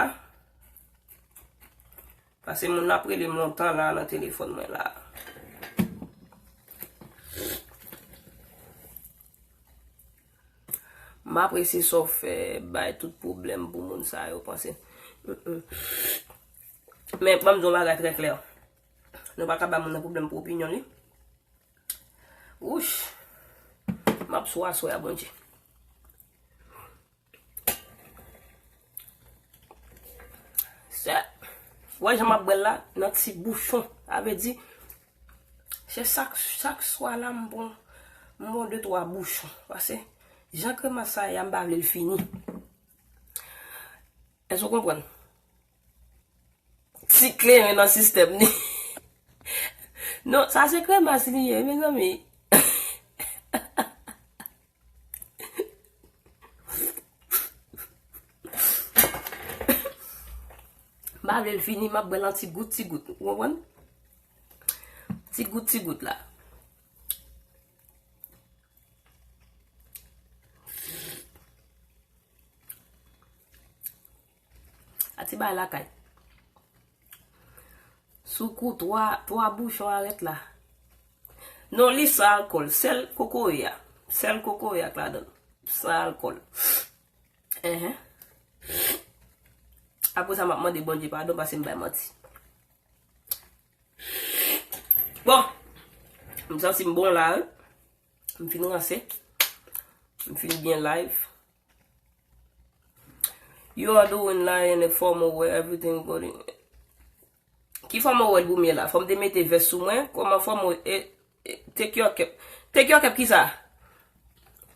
Paske moun nan ap rele m lontan la nan telefòn mwen la. M apresye sa w fè, bay tout pwoblèm pou moun sa yo panse. Mm, mm. Men, ban m di w yon bagay trè klè. Nou pa ka bay moun nan pwoblèm pou opinyon li. Wouch. M ap sou aswè a, Bondye. Sè, w wè jan m ap bwè l la, nan ti bouchon. Sa vle di, se chak, chak swa la, m pran, m pran de twa bouchon. Paske, jan kremas sa ye a, m pa vle l fini. Èske w konprann? Ti kleren nan sistèm li. Non, sa se kremas li ye, mezanmi. M pa vle l fini, m ap bwè l an ti gout, ti gout. Ou konprann? Ti gout, ti gout la. A ti bay lakay. Sou kou twa, twa bouchon arèt la. Non, li san alkòl. Sèl kokoye a. Sèl kokoye a k ladan l. San alkòl. Enhen. Apre sa, m ap mande Bondye padon paske m bay manti. Bon, m santi m bon la, wi. M fin ranse. M fin byen live. You are doing line in a formal way, everything going. Ki formal way pou m ye la? Fò m te mete vès sou mwen? Kòman formal way? E, e, take your cap. Take your cap kisa?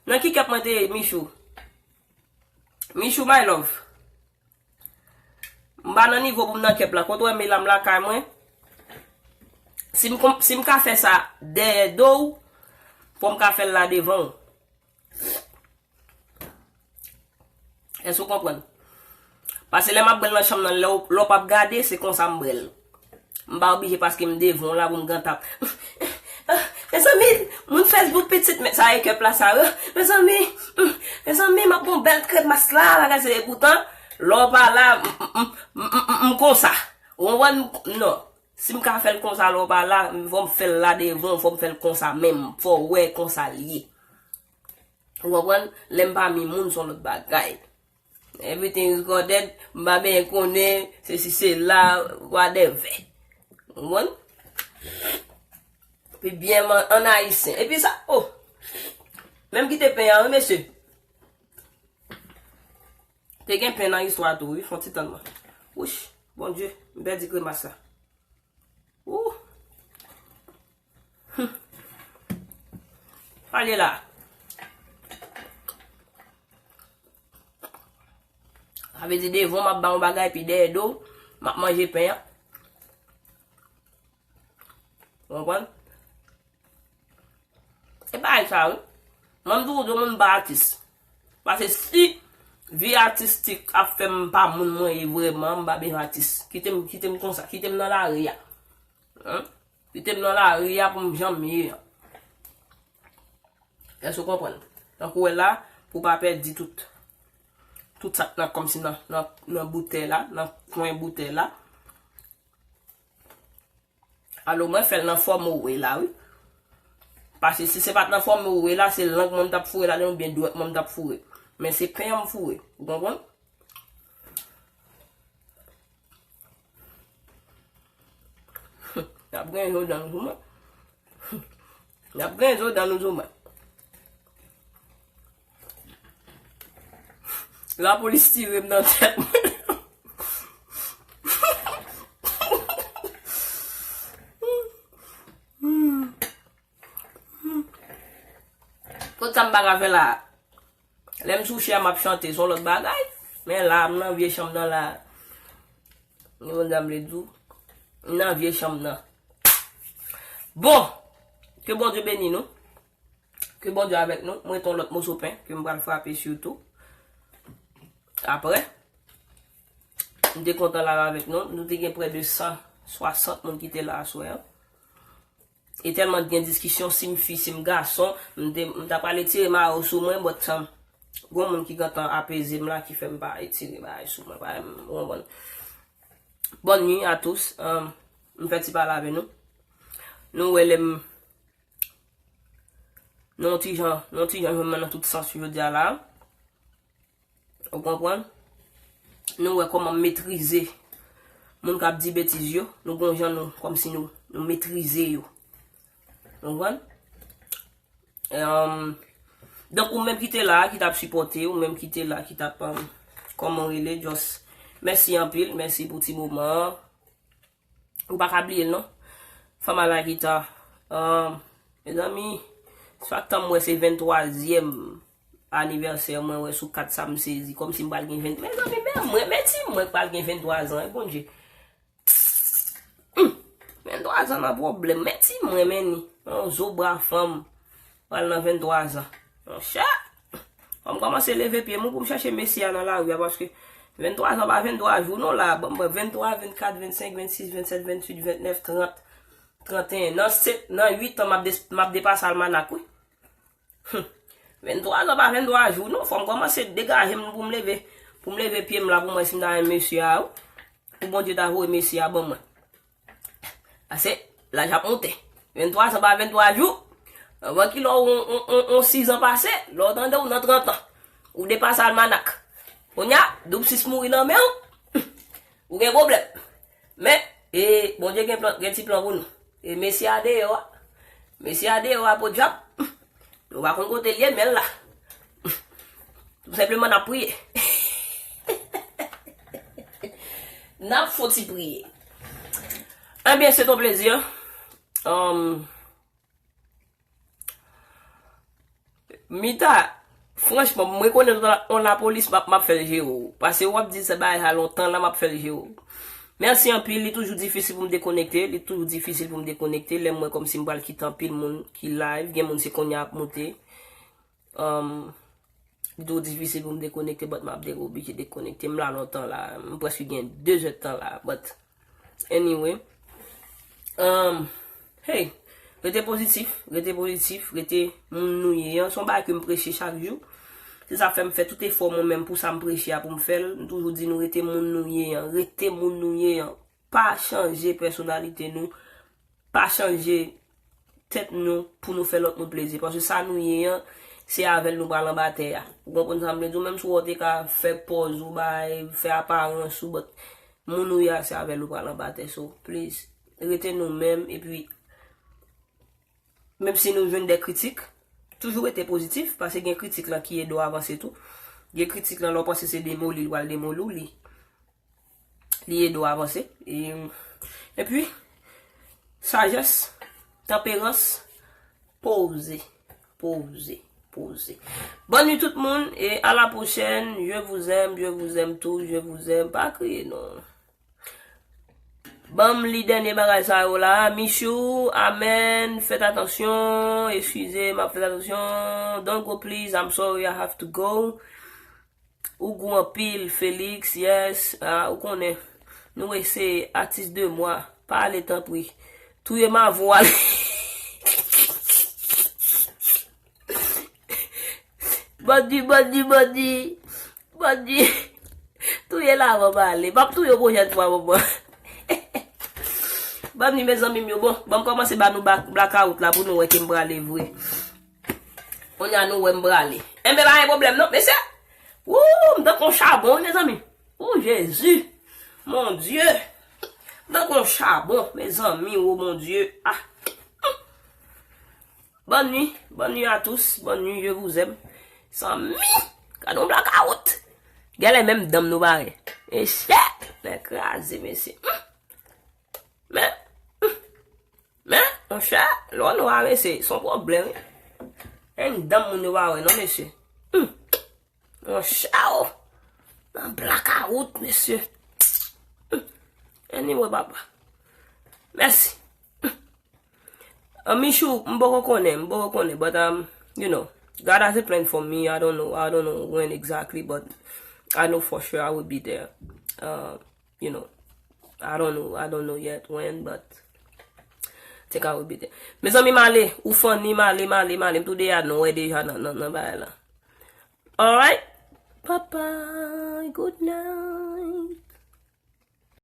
Nan ki cap mwen te ye, Michou? Michou, my love. M pa nan nivo pou m nan cap la. Kote w wè m ye la, m lakay mwen. Si m konp-, si m ka fè sa dèyè do w, fò m ka fè l la devan w. Èske w konprann? Paske lè m ap bwè l nan chanm nan, lè w, lè w p ap gade, se konsa m bwè l. M pa oblije paske m devan w la pou m gantap. Mezanmi, moun Facebook pitit, men sa e kèp la sa yo. Mezanmi, mezanmi, m ap gon bèl kremas la, bagay se epoutan, lè w pa la, m, m, m, m, m, m konsa. Ou konprann? Non. Si m ka fè l konsa lè w pa la, fò m fè l la devan w, fò m fè l konsa menm, fò w wè konsa l ye. Ou konprann? Lè m pami moun, se yon lòt bagay. Everything is recorded, m pa byen konnen, se si se la, whatever. Ou konprann? Pi byen man, an ayisyen. Epi sa, oh! Menm kite pen an, wi, mesye. Te gen pen nan istwa tou, wi, fon ti tann mwen. Wouch, Bondye, m pèdi kremas la. Wouh! Hum. Pale la. Sa vle di devan w m ap ba yon bagay, pi dèyè do w, m ap manje pen an. Ou konprann? E bagay sa, wi. Mwen, m toujou di w, moun pa atis. Paske si vi atistik ap fè m pa moun mwen ye vrèman, m pa bezwen atis. Kite m, kite m konsa, kite m nan lari a. Hein? Kite m nan lari a pou m jan m ye an. Èske w konprann? Tankou w wè la, pou w pa pèdi tout, tout sa k nan, kòmsi nan, nan, nan boutèy la, nan kwen boutèy la. Alò, mwen fè l nan fòm ou wè la, wi. Paske si se pa t nan fòm ou wè la, se lang mwen m t ap foure ladan oubyen dwèt mwen m t ap foure. Men se pen an m foure. Ou konprann? N ap gen zo dan nou sou mwen. N ap gen zo dan nou sou mwen. Lapolis tire m nan tèt mwen. Tout sa m pa ka fè la. Lè m sou chè a, m ap chante, se yon lòt bagay. Men la, m nan vye chanm nan la. Ni moun dam vle di w. M nan vye chanm nan. Bon, ke Bondye beni nou. Ke Bondye avèk nou. Mwen, ton lòt moso pen ke m pral frape sitou. Apre, m te kontan la avèk nou. Nou te gen prè de san swasant moun ki te la aswè an. E tèlman t gen diskisyon, si m fi, si m gason, m te, m ta pral etire mayo sou mwen, but, um, gon moun ki gentan apeze m la, ki fè m pa etire bagay sou mwen, pa, ou konprann. Bonne nuit à tous. Um, m fè ti pale avè nou. Nou wè lè m, nou yon ti jan, nou yon ti jan jwenn mwen nan tout sans jodi a la. Ou konprann? Nou wè kòman m metrize moun k ap di betiz yo. Nou gon jan nou, kòmsi nou, nou metrize yo. Ou konprann? Em, donk, ou menm ki te la, ki t ap sipòte, ou menm ki te la, ki t ap, em, kòman rele, just mèsi anpil, mèsi pou ti moman an. Ou pa ka bliye l non. Fanm a la gita. Ahn, mezanmi, chak tan m wè se venntwazyèm anivèsè mwen wè sou kat sa m sezi. Kòmsi m pral gen ven, mezanmi, men mwen, men ti mwen k pral gen venntwa zan, e Bondye. Hum, venntwa zan nan pwoblèm, men ti mwen, men ni. Yon zo bra fanm. Pral nan venntwa zan. Monchè, fò m kòmanse leve pye m wi pou m chèche mesye a nan lari a, paske venntwa zan pa venntwa jou non la. Ban m pran venntwa, vennkat, vennsenk, vennsis, vennsèt, vennwit, vennèf, trant, tranteyen. Nan set, nan uit an, m ap des-, m ap depase almanak wi. Hum. Venntwa zan pa venntwa jou non. Fò m kòmanse degaje m pou m leve, pou m leve pye m la pou m wè si m ta renmen mesye a wi. Pou Bondye ta voye mesye a ban mwen. Ase, laj ap monte. Venntwa zan pa venntwa jou. Anvan kilè w, on, on, on, on sis zan pase, lè w tande w nan trant an. Ou depase almanak. Kounye a, doub sis mouri nan men w. Ou gen pwoblèm. Men, e, Bondye gen plan, gen ti plan pou nou. E mesye a deyò a. Mesye a deyò a, podyab. Nou pa konn kote l ye, men l la. Tou senpleman, n ap priye. N ap fouti priye. Ebyen, se ton plezi. Um, Mita, franchman, mwen konnen yon lapolis, m ap, m ap fè l jere w. Paske w ap di sa bagay sa lontan la, m ap fè l jere w. Mèsi anpil, li toujou difisil pou m dekonekte, li toujou difisil pou m dekonekte. Lè m wè kòmsi m pral kite anpil moun ki live, gen moun se kounye a ap moute. Um, Li twò difisil pou m dekonekte, but m ap de-, oblije dekonekte. M la lontan la. M prèske gen de zè tan la. But anyway. Um, hey, rete pozitif, rete pozitif, rete moun nou ye an. Se yon bagay ke m preche chak jou. Se sa fè m fè tout efò mwen menm pou sa m preche a pou m fè l. M toujou di nou rete moun nou ye an. Rete moun nou ye an. Pa chanje pèsonalite nou. Pa chanje tèt nou pou nou fè lòt moun plezi. Paske sa nou ye an, se avè l nou pral anba tè a. Ou konprann sa m vle di w? Menm si w te ka fè pòz ou bay, fè aparans ou, but moun ou ye a, se avè l ou pral anba tè. So, please, rete nou menm. Epi, menm si nou jwenn de kritik, toujou rete pozitif, paske gen kritik lan ki ede w avanse tou. Gen kritik lan, lè w panse se demoli l, l pral demoli w li. Li ede w avanse. E, epi, sajès, tanperans, poze, poze, poze. Bonne nuit tout moun e à la prochaine. Je vous aime, je vous aime tous, je vous aime. Pa kriye non. Ban m li dènye bagay sa yo la. Michou, amen. Fèt atansyon. Eskize, m ap fèt atansyon. Don't go, please. I'm sorry, I have to go. Ou gou anpil, Felix, yes. Ah, ou konnen. Nou eseye, atis de mwa. Pa ale, tanpri. Touye m avan w ale. Bandi, bandi, bandi. Bandi. Touye l avan m ale. M ap touye w pwochèn fwa, manman. Ban m li, mezanmi m yo. Bon, ban m kòmanse ba nou ba-, blakawout la pou nou wè ke m prale vre. Kounye a nou wè m prale. Enben, pa gen pwoblèm non, mesye. Wou, m tankou yon chabon, wi, mezanmi. Wou, Jezi. Mon Dye. M tankou yon chabon, mezanmi, wou, mon Dye. Ah. Bonne nuit, bonne nuit à tous, bonne nuit, je vous aime. Zanmi, gade yon blakawout. Genlè menm dan m nou parèy. Mesye, nèg kraze, mesye. Hmm. Men, hmm. Men, monchè, lè w nwa, mesye, se yon pwoblèm, wi. Menm dan m moun yo pa wè, non, mesye. Hmm. Monchè, o. Nan blakawout, mesye. Hmm. Anyway, papa. Mèsi. Uh, Michou, m poko konnen, m poko konnen, but, um, you know, God has a plan for me. I don't know, I don't know when exactly, but I know for sure I will be there. Uh, you know, I don't know, I don't know yet when, but I think I will be there. Mezanmi, m ale, ou funny, m ale, m ale, m ale, m tou deja, nou wè deja nan, nan, nan bagay la. Alright? Bye bye, good night.